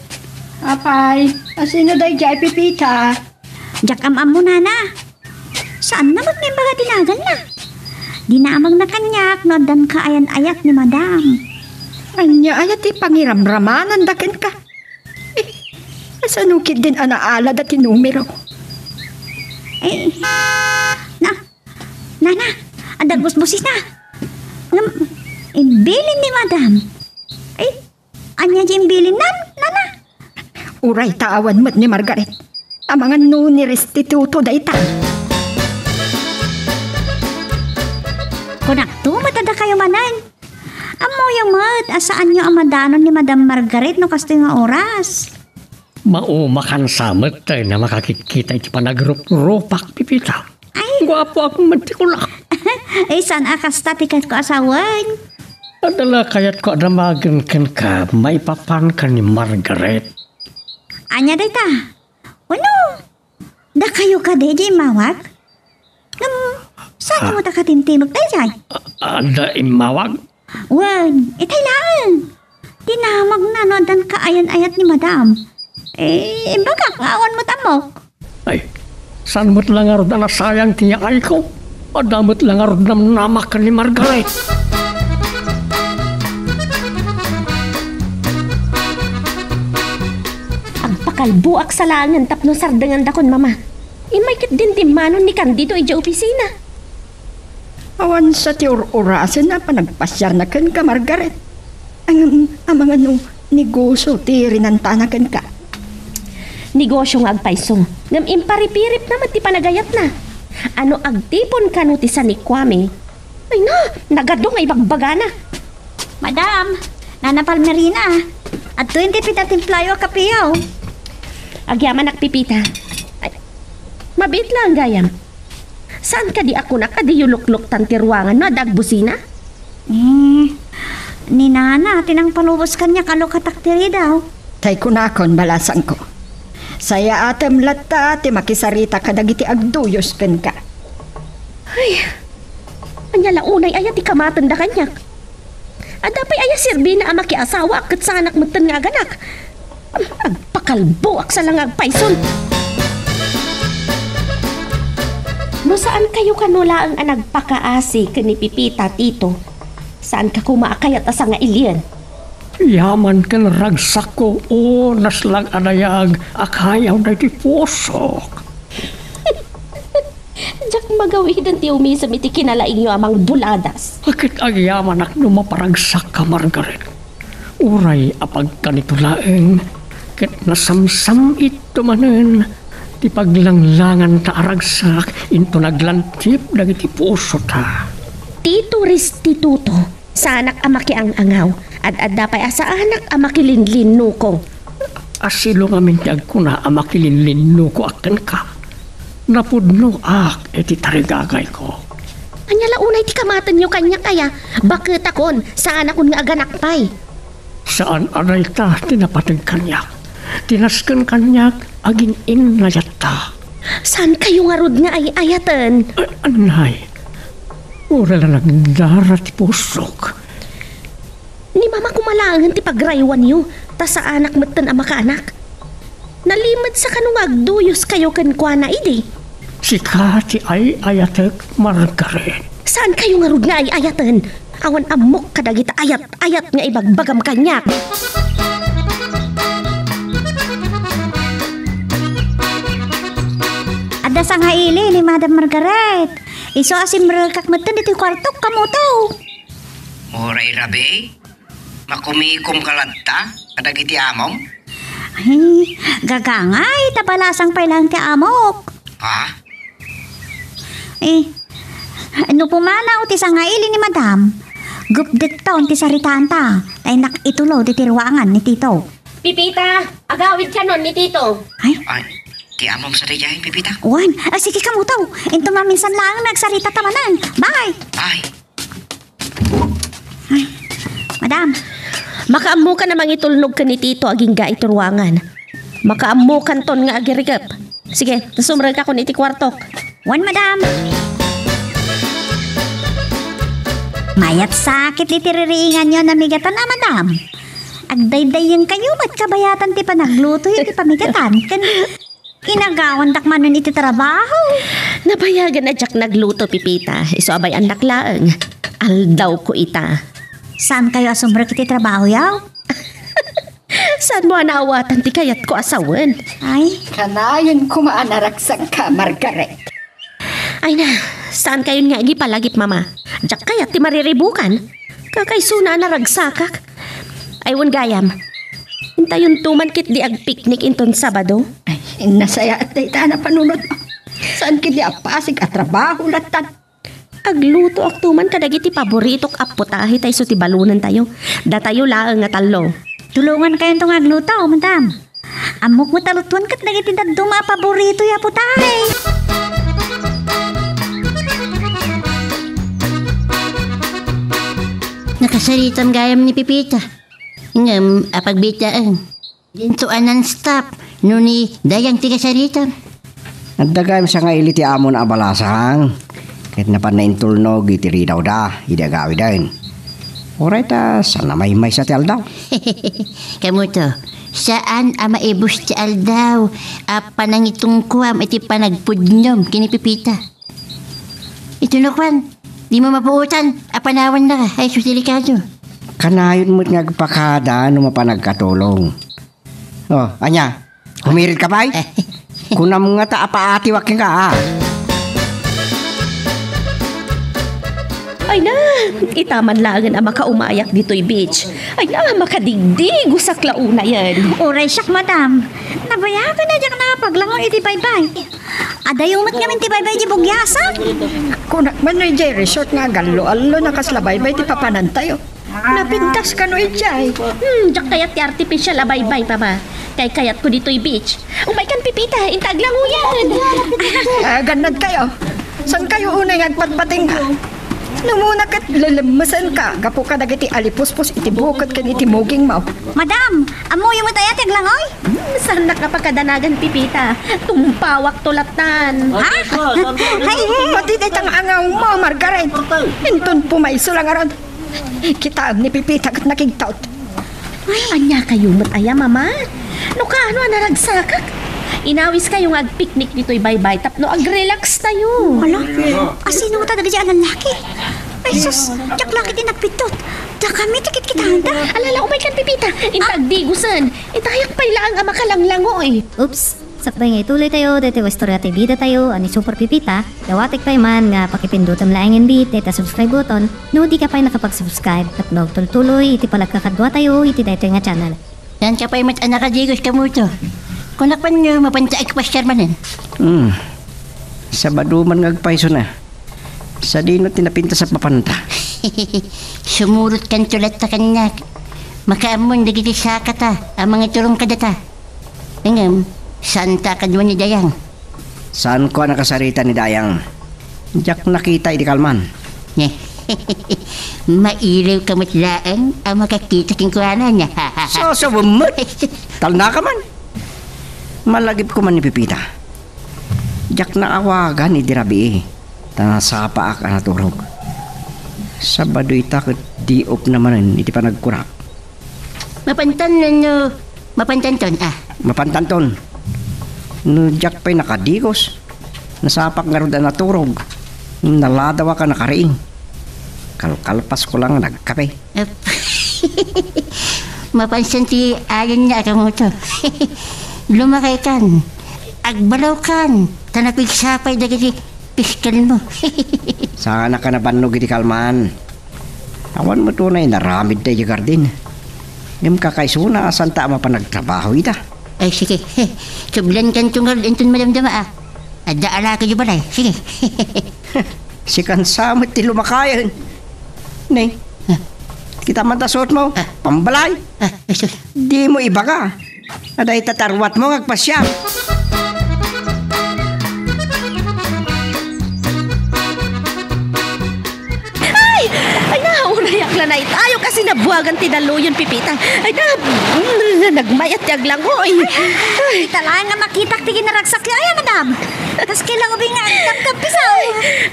Apay, asino daydiay, Pepita? Diak am-ammo, nana. Saanna met nga imbaga ti naganna? Dinamagna kaniak no addan kaayan ayat ni Madam. Ania aya ti pangiramramananda kenka? Eh, kasano ketdin a naalada ti numero? Eh, na, nana, adda busbusina. Ngem, imbilin ni Madam. Eh, ania ti imbilinnan, nana? Uray ta awan met ni Margaret. Amangan no ni Restituto dayta. Kunakto met a dakayo manen. Ammoyo met a saanyo a madanon ni Madam Margaret no kastoy nga oras. Maumakan sa met tayo a makakitkita iti panagruprupak, Pepita. Ay. Guapoak met ti kulak. Ay, saan a kasta ti kayatko a sawen? Adda la kayatko a damagen kenka maipapan ken ni Margaret. Ania dayta? Wenno, dakayo kadi ti immawag? Ngem, saan Ah. mo ta katimtimok daydiay? A-, adda immawag? Wen, itay laeng. Dinamagna no addan kaayan-ayat ni Madam. Eh, imbagak nga awan met ammok. Ay, saan met la ngarud a nasayang ti yaayko? Adda met la ngarud namnamak ken ni Margaret. Agpakalboak sa laengen tapno sardengandakon, Mama. Immay ketdin dimmanon ni Candido idiay opisina. Awan sa ti ur-urasen a panagpasiarna kenka, Margaret. Ngem, amangan no negosio ti rinantana kenka? Negosio nga agpayso, ngem imparipiripna met ti panagayatna. Ano agtipon kano ti sanikuami? Ay na, nagadu nga ibagbagana. Madam, Nana Palmerina, adtoyen ti pinatimplayo a kapeyo. Agyamanak, Pepita. Ay, mabiit laeng gayam. Saan kadi a kunak a diyo lukluktan ti ruangan no adda agbusina? Eh, ni Nana, ti nangpalubos kaniak a lukatak ti ridaw. Tay kunakon, balasangko. Sayaatem latta ti makisarita kadagiti agduyos kenka. Ay, ania la unay aya ti kamatenda kaniak? Adda pay aya serbina a makiasawaak ket saanak metten nga aganak? Agpakalboak sa la nga agpayson. No saan kayo kano laeng a nagpakaasi ken ni Pepita, Tito, saanka koma a kayat a sangailien. Yaman ken ragsakko, o naslang a dayag a kayaw daytoy pusok. Diak magawiden ti umisem iti kinalaingyo a mangbuladas. Ket agyamanak no maparagsakka, Margaret. Uray a pagkanito laeng, ket nasamsam-itto manen ti paglanglanganta a ragsak inton aglantip dagiti pusota. Tito Restituto, saanak a makiang-angaw, ad-adda pay a saanak a makilinlinnuko. Asilo ngamin ti agkuna a makilinlinnukoak kenka. Napudnoak iti tarigagayko. Ania la unay ti kamatenyo kaniak aya? Baketakon, saanakon nga aganak pay. Saan a dayta ti napateg kaniak. Ti nasken kaniak, agin-innayatta. Saankayo ngarud nga ay-ayaten? A-, anay, uray la nagdara ti pusok. Ni Mama koma laengen ti pagraywanyo, ta saanak metten a makaanak. Nalimed sa kano nga agduyos kayo kenkuana idi. Sika ti ay-ayatek, Margaret. Saan kayo ngarud nga ay-ayaten? Awan ammok kadagita ayat-ayat nga ibagbagam kaniak. Adda sangaili ni Madam Margaret. Isu a simrekak metten iti kuartok, kamuto. Uray rabii, makumikom ka latta kadagiti amom? Ay, gagangay, ta balasang pay laeng ti amok. Ha? Eh, no pumanaw ti sangaili ni Madam, gupdetton ti saritaanta, ta innak itulo ti tiruangan ni Tito. Pipita, agawid kanon ni Tito. Ay? Ay, ti amom sa daydiay, Pipita? Wan, ah, sige, kamuto. Inton maminsan laeng nga agsaritata manen. Bye! Bye! Ay, Madam. Makaammokan a mangitulnog ken ni Tito agingga iti ruangan. Makaammokanton nga agirikep. Sige, ta sumrekakon iti kuartok. Wen, Madam. Mayat sakit iti ririinganyo a namigatan a, Madam. Agdaydayenkayo met kabayatan ti panagluto iti pamigatan. Ken inagawandak manen iti trabaho. Nabayagan a diak nagluto, Pipita. Isu a bay-annak laeng. Aldawko ita. Saankayo a sumrek iti trabahoyo? Saanmo a naawatan ti kayatko a sawen? Ay. Kanayon koma a naragsakka, Margaret. Ay na, saankayon nga agipalagip, Mama. Diak kayat ti mariribukan. Kakaysuna a naragsakak. Ay, wen gayam. Intayonto man ketdi agpiknik inton Sabado. Ay, nasayaat dayta a napanunotmo. Saan ketdi a pasig a trabaho lattan? Aglutoakto man kadagiti paboritok a putahe ta isu ti balonentayo. Datayo laeng nga tallo. Tulongankayonto nga agluto, Madam. Ammok met a lutuan ket dagiti dadduma a paboritoyo a putahe. Nakasaritam gayam ni Pipita. Ngem, apagbiit laeng. Dinto a non-stop no ni Dayang ti kasaritam. Adda gayam sangaili ti amona a balasang ket napanna intulnog iti ridawda idi agawiden. Uray ta saan a maymaysa ti aldaw. Kamuto, saan a maibus ti aldaw a panangitungkuam iti panagpudnom ken ni Pipita. Iti nakuan, dimo mapuotan a panawannaka, ay sus, delikado. Kanayon met nga agpakada no mapan agkatulong. Oh, ania? Umirit ka pay? Kunam ngata a paatiwak kenka, a. Ay na, ita man laengen a makaumayak ditoy beach. Ay na, makadigdigosak la unayen. Uray siak, Madam. Nabayagan a diak nakapaglangoy iti baybay. Adayo met ngamin ti baybay ti bugyasam. Kunak man no idiay resort nga agallo-allo a kasla baybay ti papanantayo. Napintas kano idiay? Hmm, diak kayat ti artificial a baybay, Mama. Kaykayatko ditoy beach. Umaykan, Pipita, inta aglangoyan. Ah, gannadkayo. Saankayo unay nga agpatpatingga? Numuna ket lelemmesenka gapu kadagiti alipuspos iti buket ken iti mugingmo. Madam, ammoyo met aya ti aglangoy? Hmm, saannak a pakadanagan, Pipita. Tumpawakto lattan. Ha? Ay, mati dayta nga angawmo, Margaret. Inton pumayso la ngarud. Kitaem ni Pipita ket nakigtaot. Ay, ania kayo met aya, Mama? No kaano a naragsakak? Inawiskayo nga agpiknik ditoy baybay tapno agrelax tayo. Ala, asino ta dagiti a lallaki? Ay, sus, diak la ket ti nagpidtot. Dakami ti kitkitaenda. Alala, umaykan, Pipita. Inta agdigosen. Itayak pay laeng a makalanglangoy. Oops. Sakbay nga ituloy tayo daytoy a istorya ti bida tayo a ni Super Pipita, dawatek pay man nga pakipindutem laengen bi dayta subscribe button no dika pay nakapag-subscribe tapno agtultuloy iti panagkakadua tayo iti daytoy nga channel. Saanka pay met a nakadigos, Kamuto. Kunak man no mapanta agpasiar manen. Hmm. Sabado man nga agpaysona. Sadino ti napintas a papanta? Sumurotkanto latta kaniak. Makaammon dagiti sakata a mangiturong kadata. Ngem, saanta a kadua ni Dayang? Saanko a nakasarita ni Dayang. Diak nakita idi kalman. Mailiwka met laeng a makakita kenkuana. Sasawem met. Talnaka man. Malagipko man ni Pipita. Diak naawagan idi rabii, ta nasapaak a naturog. Sabado ita ket day off na manen iti panagkurak. Mapantan wenno mapantanton, a? Mapantanton. No diak pay nakadigos, nasapak ngarud a naturog. Naladawak a nakariing. Kalkalpasko lang nga nagkape. Ep. Mapansin ti ayan nga agamoto. Lumakay kan. Agbalaw kan. Ta napigsa pay dagiti piskal mo. Saan a ka nabannog iti kalman? Awan met unay naramid daydi gardin. Ngem kakaisuna a santa a mapan agtrabaho ita. Ay, sige. Sublenkanto ngarud inton madamdama, a. Adda alaka iti balay. Sige. Sikan sa met ti lumakayen. Ne, kita man ta suot mo. Ah. Pambalay. Ah, ay, sus. Di mo ibaga a dayta ti aruat mo nga agpasiar. Ay! Ay na, urayak la na itayo kasi nabuagan ti daluyon, Pipita. Ay na, mm, nagmayat ti aglangoy. Ay, ita laeng nga makitak ti ginaragsakyo, ay, madam. Kas kailangan ubing nga agkapkappisaw.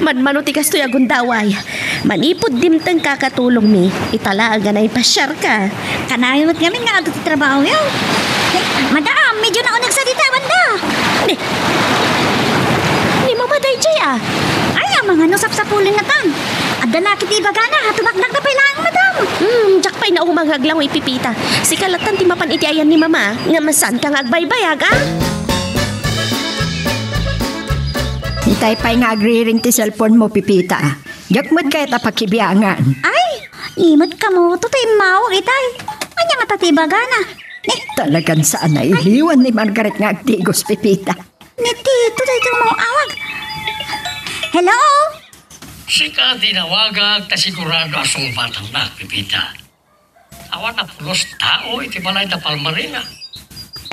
Manmano ti kastoy a gundaway. Manipud dimteng kakatulongmi, ita laeng nga naipasiarka. Kanayon met ngamin nga adda ti trabahoyo. Eh, madam, medyo nauneg sa dita, banda. Ni, ni Mama daydiay, a. Ay, amangan no sapsapulennatan. Adda la ket ibagana, tumaknakna pay laeng, madam. Hmm, diak pay nauma nga aglangoy, Pipita. Sika lattan ti mapan iti ayan ni Mama, ngem saanka nga agbaybayag, a? Itay pay nga agriring ti cellphone mo, Pipita. Diak met kayat a pakibiangan. Ay, ni met kamo, to ti immawag itay. Ania ngata ti ibagana? Ni, talagan saan a iliwan ni Margaret nga agdigos, Pipita. Ni Tito, daytoy nga awag. Hello? Sika ti nawagak ta sigurado a sungbatannak, Pipita. Awan a pulos tao iti balay da Palmarina.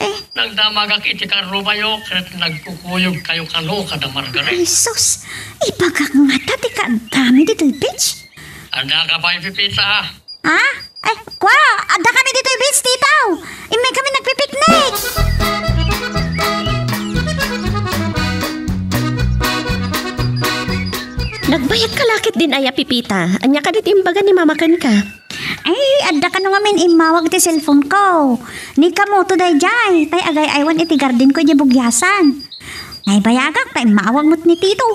Eh? Nagdamagak iti karrubayo ket nagkukuyogkayo kano kada Margaret. Ay, sus! Ibagak ngata ti kaaddami ditoy beach? Adda ka pay, Pipita? Ha? Ay, kua! Adda kami ditoy beach, titaw! Immay kami nagpipiknik! Nagbayag ka la ketdin aya, Pipita? Ania kadi ti imbaga ni Mama kenka? Ay, adda kano ngamin immawag ti cellphone ko. Ni kamoto daydiay, tay agay-aywan iti garden ko idiay bugyasan. Naibayagak ta immawag met ni Tito.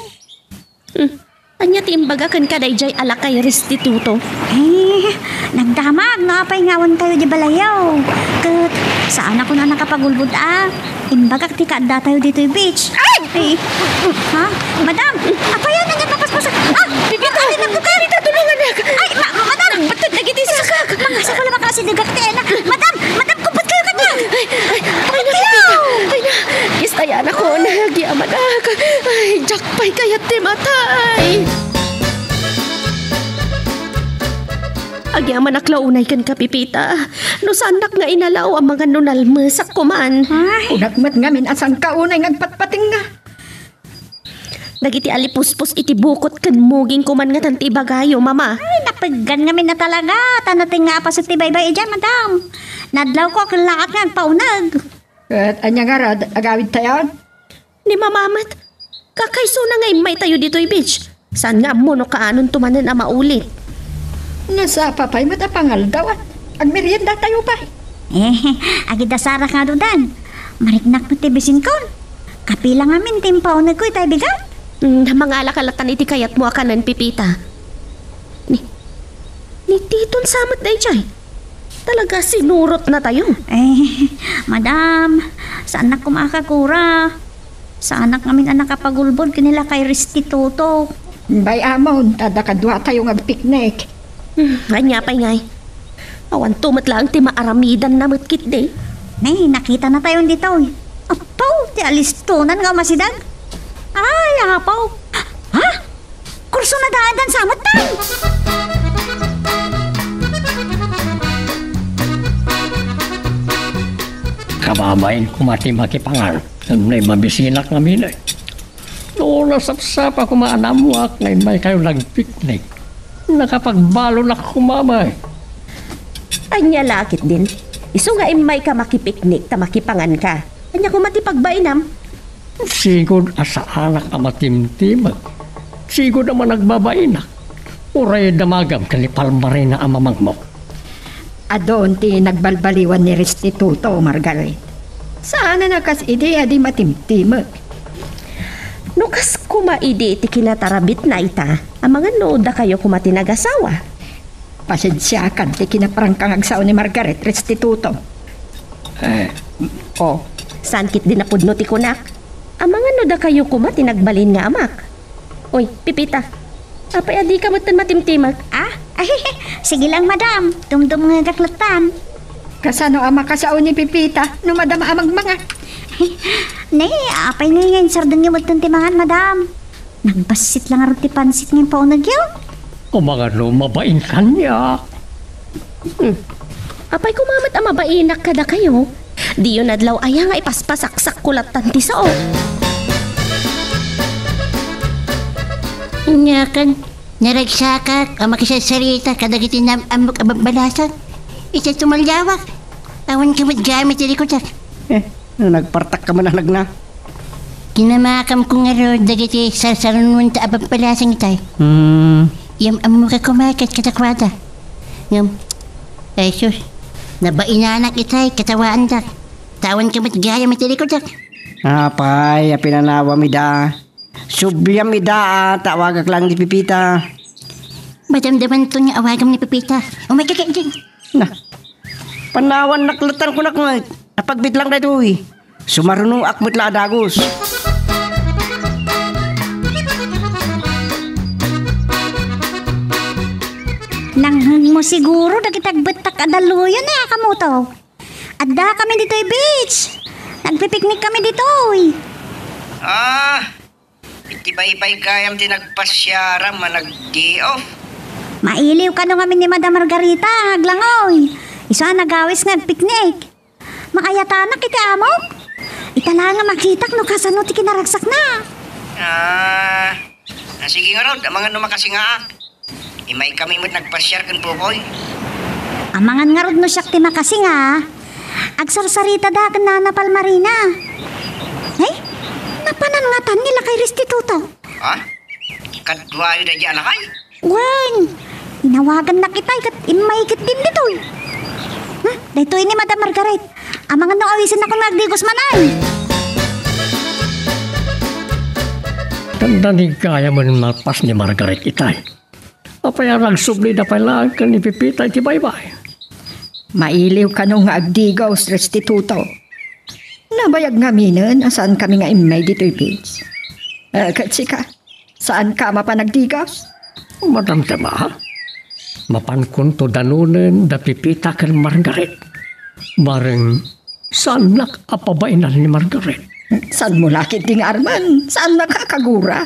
Hmm. Ania ti imbaga kenka daydiay a lakay restituto? Eh, nagdamag no apay nga awan kayo di balayaw. Ket saan ako na nakapagulbod a. Imbagak ti kaaddatayo ditoy beach. Ay! Eh, ha? Madam, apayan nga papaspasak. Ah! Pipita! Ay, nagbuka! Pipita, tulungan ako! Ay, ma-, madam! Patod dagiti sakak! Mangasa ko lamang kasi dagak ti ena. Madam! Madam, kumpot kayo kanya! Ay, ay, ay, na, Pipita! Ay, na! Istayan ako, nagyamanak! Ay, diak pay kayat ti matay! Agyamanak la unay kenka, Pipita. No saannak nga inalaw, amangan no nalmesak koman. Ay. Kunak met ngamin a saanka unay nga agpatpatinga. Dagiti alipuspos iti bukot ken muging koman ngatan ti ibagayo, Mama. Ay, napeggan ngamin a talaga. Ta natengnga a paset ti baybay idiay, madam. Nadlaw ko a kellaak nga agpauneg. Ket ania ngarud, agawid tayon? Ni Mama met, kakaisuna nga immaytayo ditoy beach. Saan nga ammo no kaanonto manen a maulit? Nasapa pay met a pangaldawan. Agmeriendatayo pay. Eh, agidasara nga dudan. Mariknak met ti bisinkon. Kapila ngamin ti impaunegko itay bigat? Hmm, mangala ka latan iti kayatmo a kanen, Pipita. Ni, ni Titon sa met daydiay. Talaga, sinurotnatayo. Eh, madam, saannak koma a kakura. Saanak ngamin a nakapagulbod ken ni lakay restituto. Bay-amon, ta adda kaduatayo nga agpiknik. Hmm, ania pay ngay? Awanto met laeng ti maaramidanna met ketdi. Nay, nakitanatayon ditoy. Apaw, ti alistonan nga umasideg. Ay, apaw. Ha? Kurso na daadan sa amattan! Kababain koma ti makipangan, ken nay mabisinak ngamin. No nasapsapa koma a naammoak nga immaykayo nagpiknik, nakapagbalonak koma met. Ania la ketdin? Isu nga immayka makipiknik ta makipanganka. Ania koma ti pagbainam? Sigud a saanak a matimtimek. Sigud a managbabainak. Uray damagam ken ni Palmarina a mamangmo. Adun ti nagbalbaliwan ni Restituto, Margaret. Saan a kas idi a di matimtimek. No kas koma idi ti kinatarabitna ita, amangan no dakayo koma ti nagasawa. Pasensiakan ti kinaprangka nga agsao ni Margaret, Restituto. Eh, oh. Saan ketdi napudno ti kunak? Amangan no dakayo koma ti nagbalin nga amak. Oy, Pipita. Apay a dika metten matimtimek? Ah? Sige lang, madam. Tumdumngegak lattan. Kasano a makasao ni Pipita no madama a mangmanga? Ne, apay ngay nga insardengyo metten ti mangan, madam? Nagbassit la ngarud ti pansit nga impaunegyo. Amangan no mabain kaniak. Hmm. Apay koma met a mabainak kadakayo? Diyo nadlaw aya nga ipaspasaksakko lattan ti sao? Aniakan, naragsakak a makisarsarita kadagiti nam-ammok a babbalasang. Ita tumaliawak. Awan ka met gayam iti likudak. Eh, nagpartak ka man a nagna. Kinamakamko ngarud dagiti sarsarunoenta a babbalasang itay. Hmm. Yam-ammoka koma ket kadakuada. Ngem, ay sus, nabainanak itay, katawaandak. Awan ka met gayam iti likudak. Apay a pinanawam ida? Subliam ida a tawagak laeng ni Pipita. Madamdamanto nga awagam ni Pipita. Umayka ketdi. Na, panawannak lattan kunak met. Napagbit lang daytoy. Sumarunoak met la a dagus. Nanghegmo siguro dagiti agbettak a dalluyon, eh, a kamuto. Addakami ditoy beach. Nagpipiknik kami ditoy. Ah, iti baybay gayam ti nagpasiaram a nag-day off. Mailiw kano ngamin ni Madam Margarita nga aglangoy. Isu a nagawis nga agpiknik. Maayatanak iti amok. Ita la nga makitak no kasano ti kinaragsakna. Ah, ah, sige ngarud, amangan no makasingaak. Immaykami met nagpasiar ken Popoy. Amangan ngarud no siak ti makasinga. Agsarsaritada ken Nana Palmarina. Ay, napanan ngatan ni Lakay Restituto. Ha? Kaduayo daydi a lakay? Wen, inawagannak itay ket immay ketdin ditoy. Hmm, daytoy ni Madam Margaret. Amangan no awisennakon nga agdigos manen. Dandani gayamen malpas ni Margaret itay. Apay a nagsublida pay laeng ken ni Pipita iti baybay? Mailiw kano nga agdigos, Restituto. Nabayag ngaminen a saankami nga immay ditoy beach. Eh, ket sika, saanka a mapan agdigos? Madamdama, mapankonto danonen da Pipita ken Margaret. Bareng saannak a pabainan ni Margaret. Saanmo la ketdi nga armen? Saannak a kagura?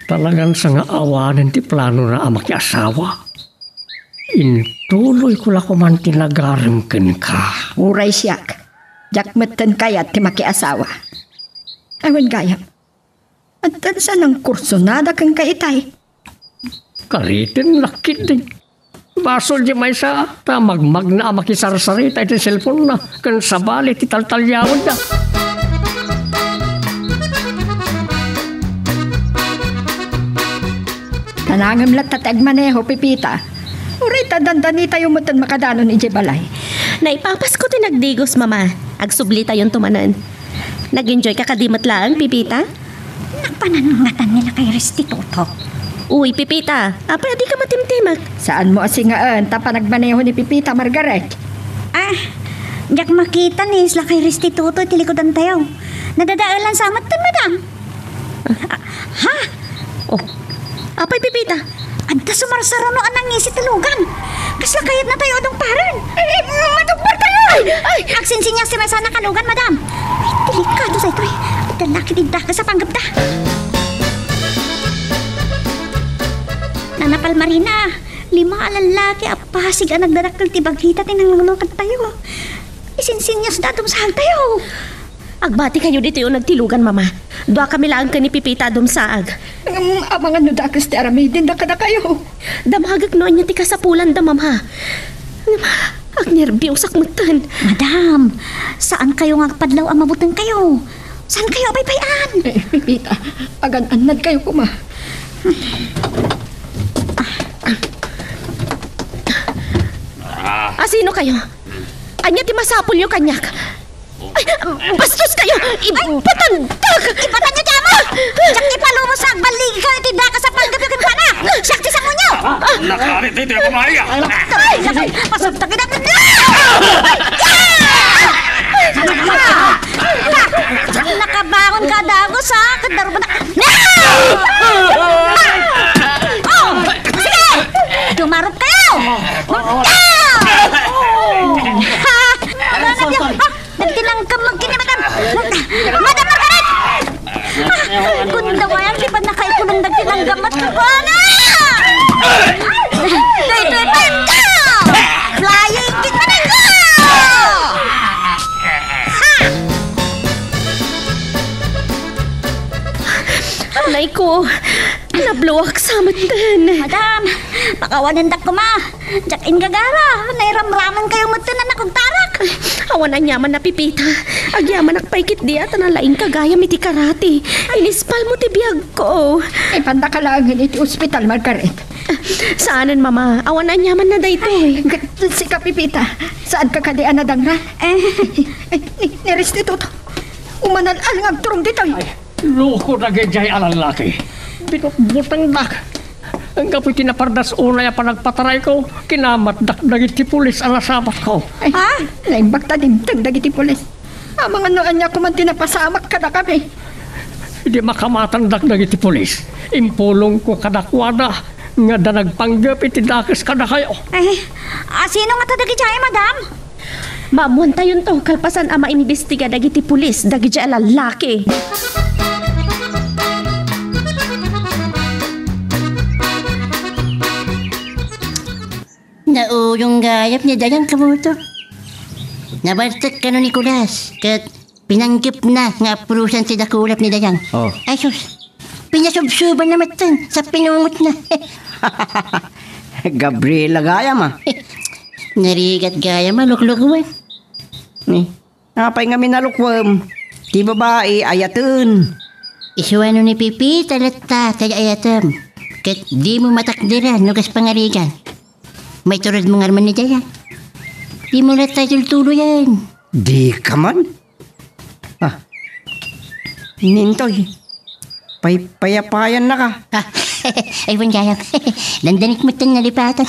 Talagan sa nga awanen ti planona a makiasawa. Intuloyko la koman ti nagarem kenka. Uray siak, diak metten kayat ti makiasawa. Awan gayam. Addan sa nangkursonada kenka itay. Kariten lakkit din. Basol di maysa, ta magmagna a makisarsarita iti cellphone-na, ken sabali ti taltaliawenna. Tanangem latta ti agmaneho, Pipita. Uray ta dandanitayo metten makadanon idiay balay. Naipapasko ti nagdigos, Mama. Agsublitayonto manen. Nag-enjoy ka kadi met laeng, Pipita? Nagpananngatan ni Lakay Restituto. Uy, Pipita, apay a dika matimtimek? Saanmo a singaen ta panagmaneho ni Pipita, Margaret? Ah, diak makita ni Lakay Restituto iti likudantayo. Nadadaelan sa metten, madam. Ah, ha? Oh, apay, Pipita? Adda sumarsaruno a nangngis iti lugan. Kasla kayatnatayo a dungparen. Eh, madungpartayo! Ay, ay! Agsinsinyas ti maysa a nakalugan, madam. Ay, delikado daytoy. Adda la ketdi dakes a panggepda. Nana Palmarina, lima a lallaki a pasig a nagdadakkel ti bagita ti nanglulukantayo. Isinsinyasda a dumsaagtayo. Agbatikayo ditoy uneg ti lugan, Mama. Duakami laeng ken ni Pipita a dumsaag. Ngem amangan no dakes ti aramidenda kadakayo. Damagek no ania ti kasapulanda, Mama. Ngem agnerbiosak metten. Madam, saankayo nga agpadlaw a mabutengkayo. Saankayo a paypay-an? Eh, Pipita, agan-annadkayo koma. Asinokayo? Ania ti masapulyo kaniak? Ay, bastos kayo! Ibatandak! Ibatan niyo ti ama! Diak ti palubos a agballigikayo iti dakes a panggepyo kenkuana! Siak ti sangoenyo! Nakarit iti kumaya! Ay, naku, pasagtak ina. Nakabangon ka, Dagos, ha? Ket darumanak. Oh, sige! Dumarup kayo! Ha? Ano na, ha? Nagtinanggam mo kini, madam. Madam Margaret! Kunda wayang di pa nakaikulong nagtinanggam mo. Tukuana! Daytoy pa ito! Flying kick pa ito! Anay ko, nabluak sa metten. Madam, pakawanendak koma. Diak inggagara, nairamraman kayo metten a nakugtarak. Awan aniaman a Pepita. Agyamanak pay ketdi a ta nalaingka gayam iti karate. Inispalmo ti biagko. Ipandaka laengen iti ospital, Margaret. Saanen, Mama. Awan aniaman na daytoy. Ket sika, Pepita, saanka kadi a nadangra? Eh. Ay, ni, ni Restituto. Umanal-al nga agturong ditoy. Ay, loko dagijay a lallaki. Binutbutengdak. Gapu iti napardas unay a panagpatarayko, kinamatdak dagiti pulis a nasabatko. Ay, ha? Naimbag ta dimteng dagiti pulis. Amangan no ania koma ti napasamak kadakami. Idi makamatandak dagiti pulis, impulongko kadakuada nga adda nagpanggep iti dakes kadakayo. Ay, a, sino ngata dagijay, madam? Maammuantayonto kalpasan a maimbestiga dagiti pulis dagijay a lallaki. Nauyong gayam ni Dayang, kamuto. Nabaltek kano ni Kulas, ket pinanggepna nga apulosan ti dakulap ni Dayang. Oh. Ay, sus. Pinasubsubanna metten sa pinungotna. Gabriela gayam, a. Narigat gayam a luklukuan. Ni, apay ngamin a lukuem? Ti babai, ayaten. Isuano ni Pepita latta ti ayatem. Ket dimo matakderan no kas pangarigan. Maituredmo ngarud ni Dayang. Dimo latta tultuloyen. Dika man. Ah. Nintoy. Pay-, payapayannaka. Ah, ay, wen gayam. Dandanik metten nalipatan.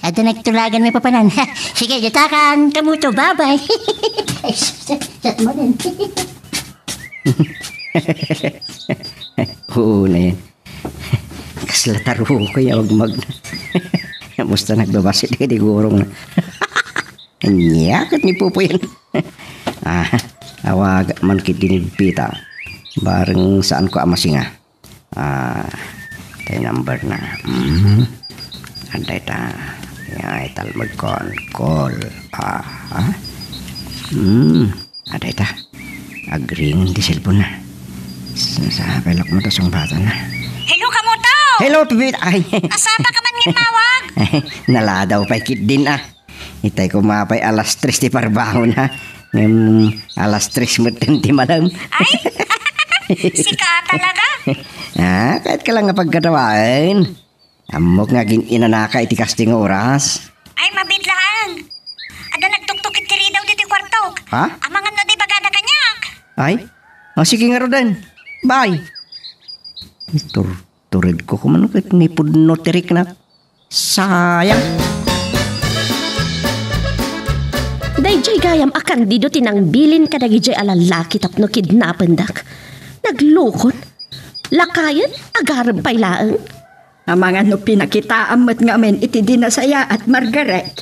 Adda nagtulagan maipapanan. Sige, ditakan, kamuto, bye-bye. Ay, sus, sus, sus, manen. Oo na yan. Kasla taruko ya magmag. Musta nagbabasi di, di gurong na. Ania ket ni Pupuy. Ah, awag man ket ni Pepita. Bareng saanko a masinga. Ah, tay number na. Mm. Adda ita. Ay, talmud kon. Call. Ah, ha? Mm. Adda ita. Agringen ti cellphone na. Sa, sa, pelok mo ta sungbatan na. Hello, kamuto! Hello, Pepita. Ay. Asapa ka man nga mawag? Naladaw pay ketdin, ah. Itay koma pay alas tres ti parbangon, ha? Ngem alas tres metten ti malem. Ay? Sika talaga? Ah, kayat ka lang nga pagkatawaen. Ammok nga agin-inanaka iti kastoy nga oras. Ay, mabiit laeng. Adda nagtuktok iti ridaw ditoy kuartok. Ha? Amangan no di bagada kaniak. Ay? O, sige ngaruden. Bye. Tur-, turedko koma no ket ni pudno ti riknak. Sayang. Daydiay gayam a Candido ti nangbilin kadagidiay a lallaki tapno kidnapendak. Naglukon. Lakayen, agarem pay laeng. Amangan no pinakitaam met ngamin iti di nasayaat, Margaret.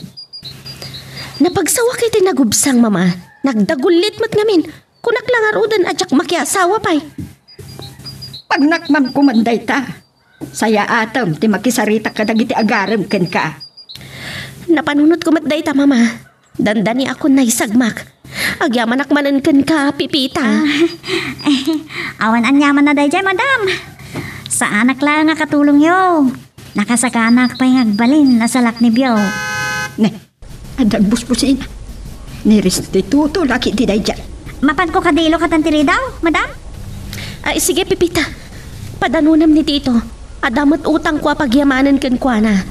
Napagsawak iti nagubsang, Mama. Nagdagullit met ngamin. Kunak la ngaruden a diak makiasawa pay. Pagnakmam koman dayta. Sayaatem ti makisarita kadagiti agarem kenka. Napanunotko met dayta, Mama. Dandaniakon naisagmak. Agyamanak manen kenka, Pepita. Ah, awan aniaman a daydiay, madam. Saanak laeng a katulongyo. Nakasakanak pay nga agbalin a salak ni Bio. Ne, adda agbusbusina. Ni Restituto la ketdi daydiay. Mapanko kadi ilo kadagiti ridaw, madam? Ay, sige, Pepita. Padanunem ni Tito. Adda met utangko a pagyamanen kenkuana.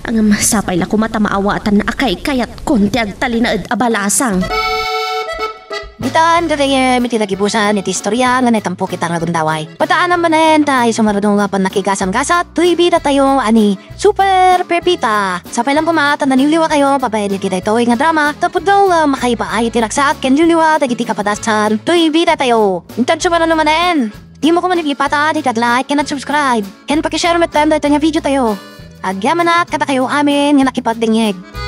Ngem sapay la koma ta maawatan a kaykayatkon ti agtalinaed a balasang. Di Tan gagayyem iti nagibusan iti istorya nga naitampo kita nga gundaway. Pataanam manen ta isu nga adu nga pannakigasam-gasat toy bidatayo a ni Super Pepita. Sapay lang koma ta naliwliwatayo babaen iti daytoy nga drama ta pudno nga makaipaay iti ragsak ken liwliwa dagiti kapadasan toy bidatayo. Intan sumaruno manen, dimo koma ipatad iti ag-like ken ag-subscribe ken paki-share metten daytoy nga video tayo. Agyamanak kadakayo amin nga nakipagdengngeg.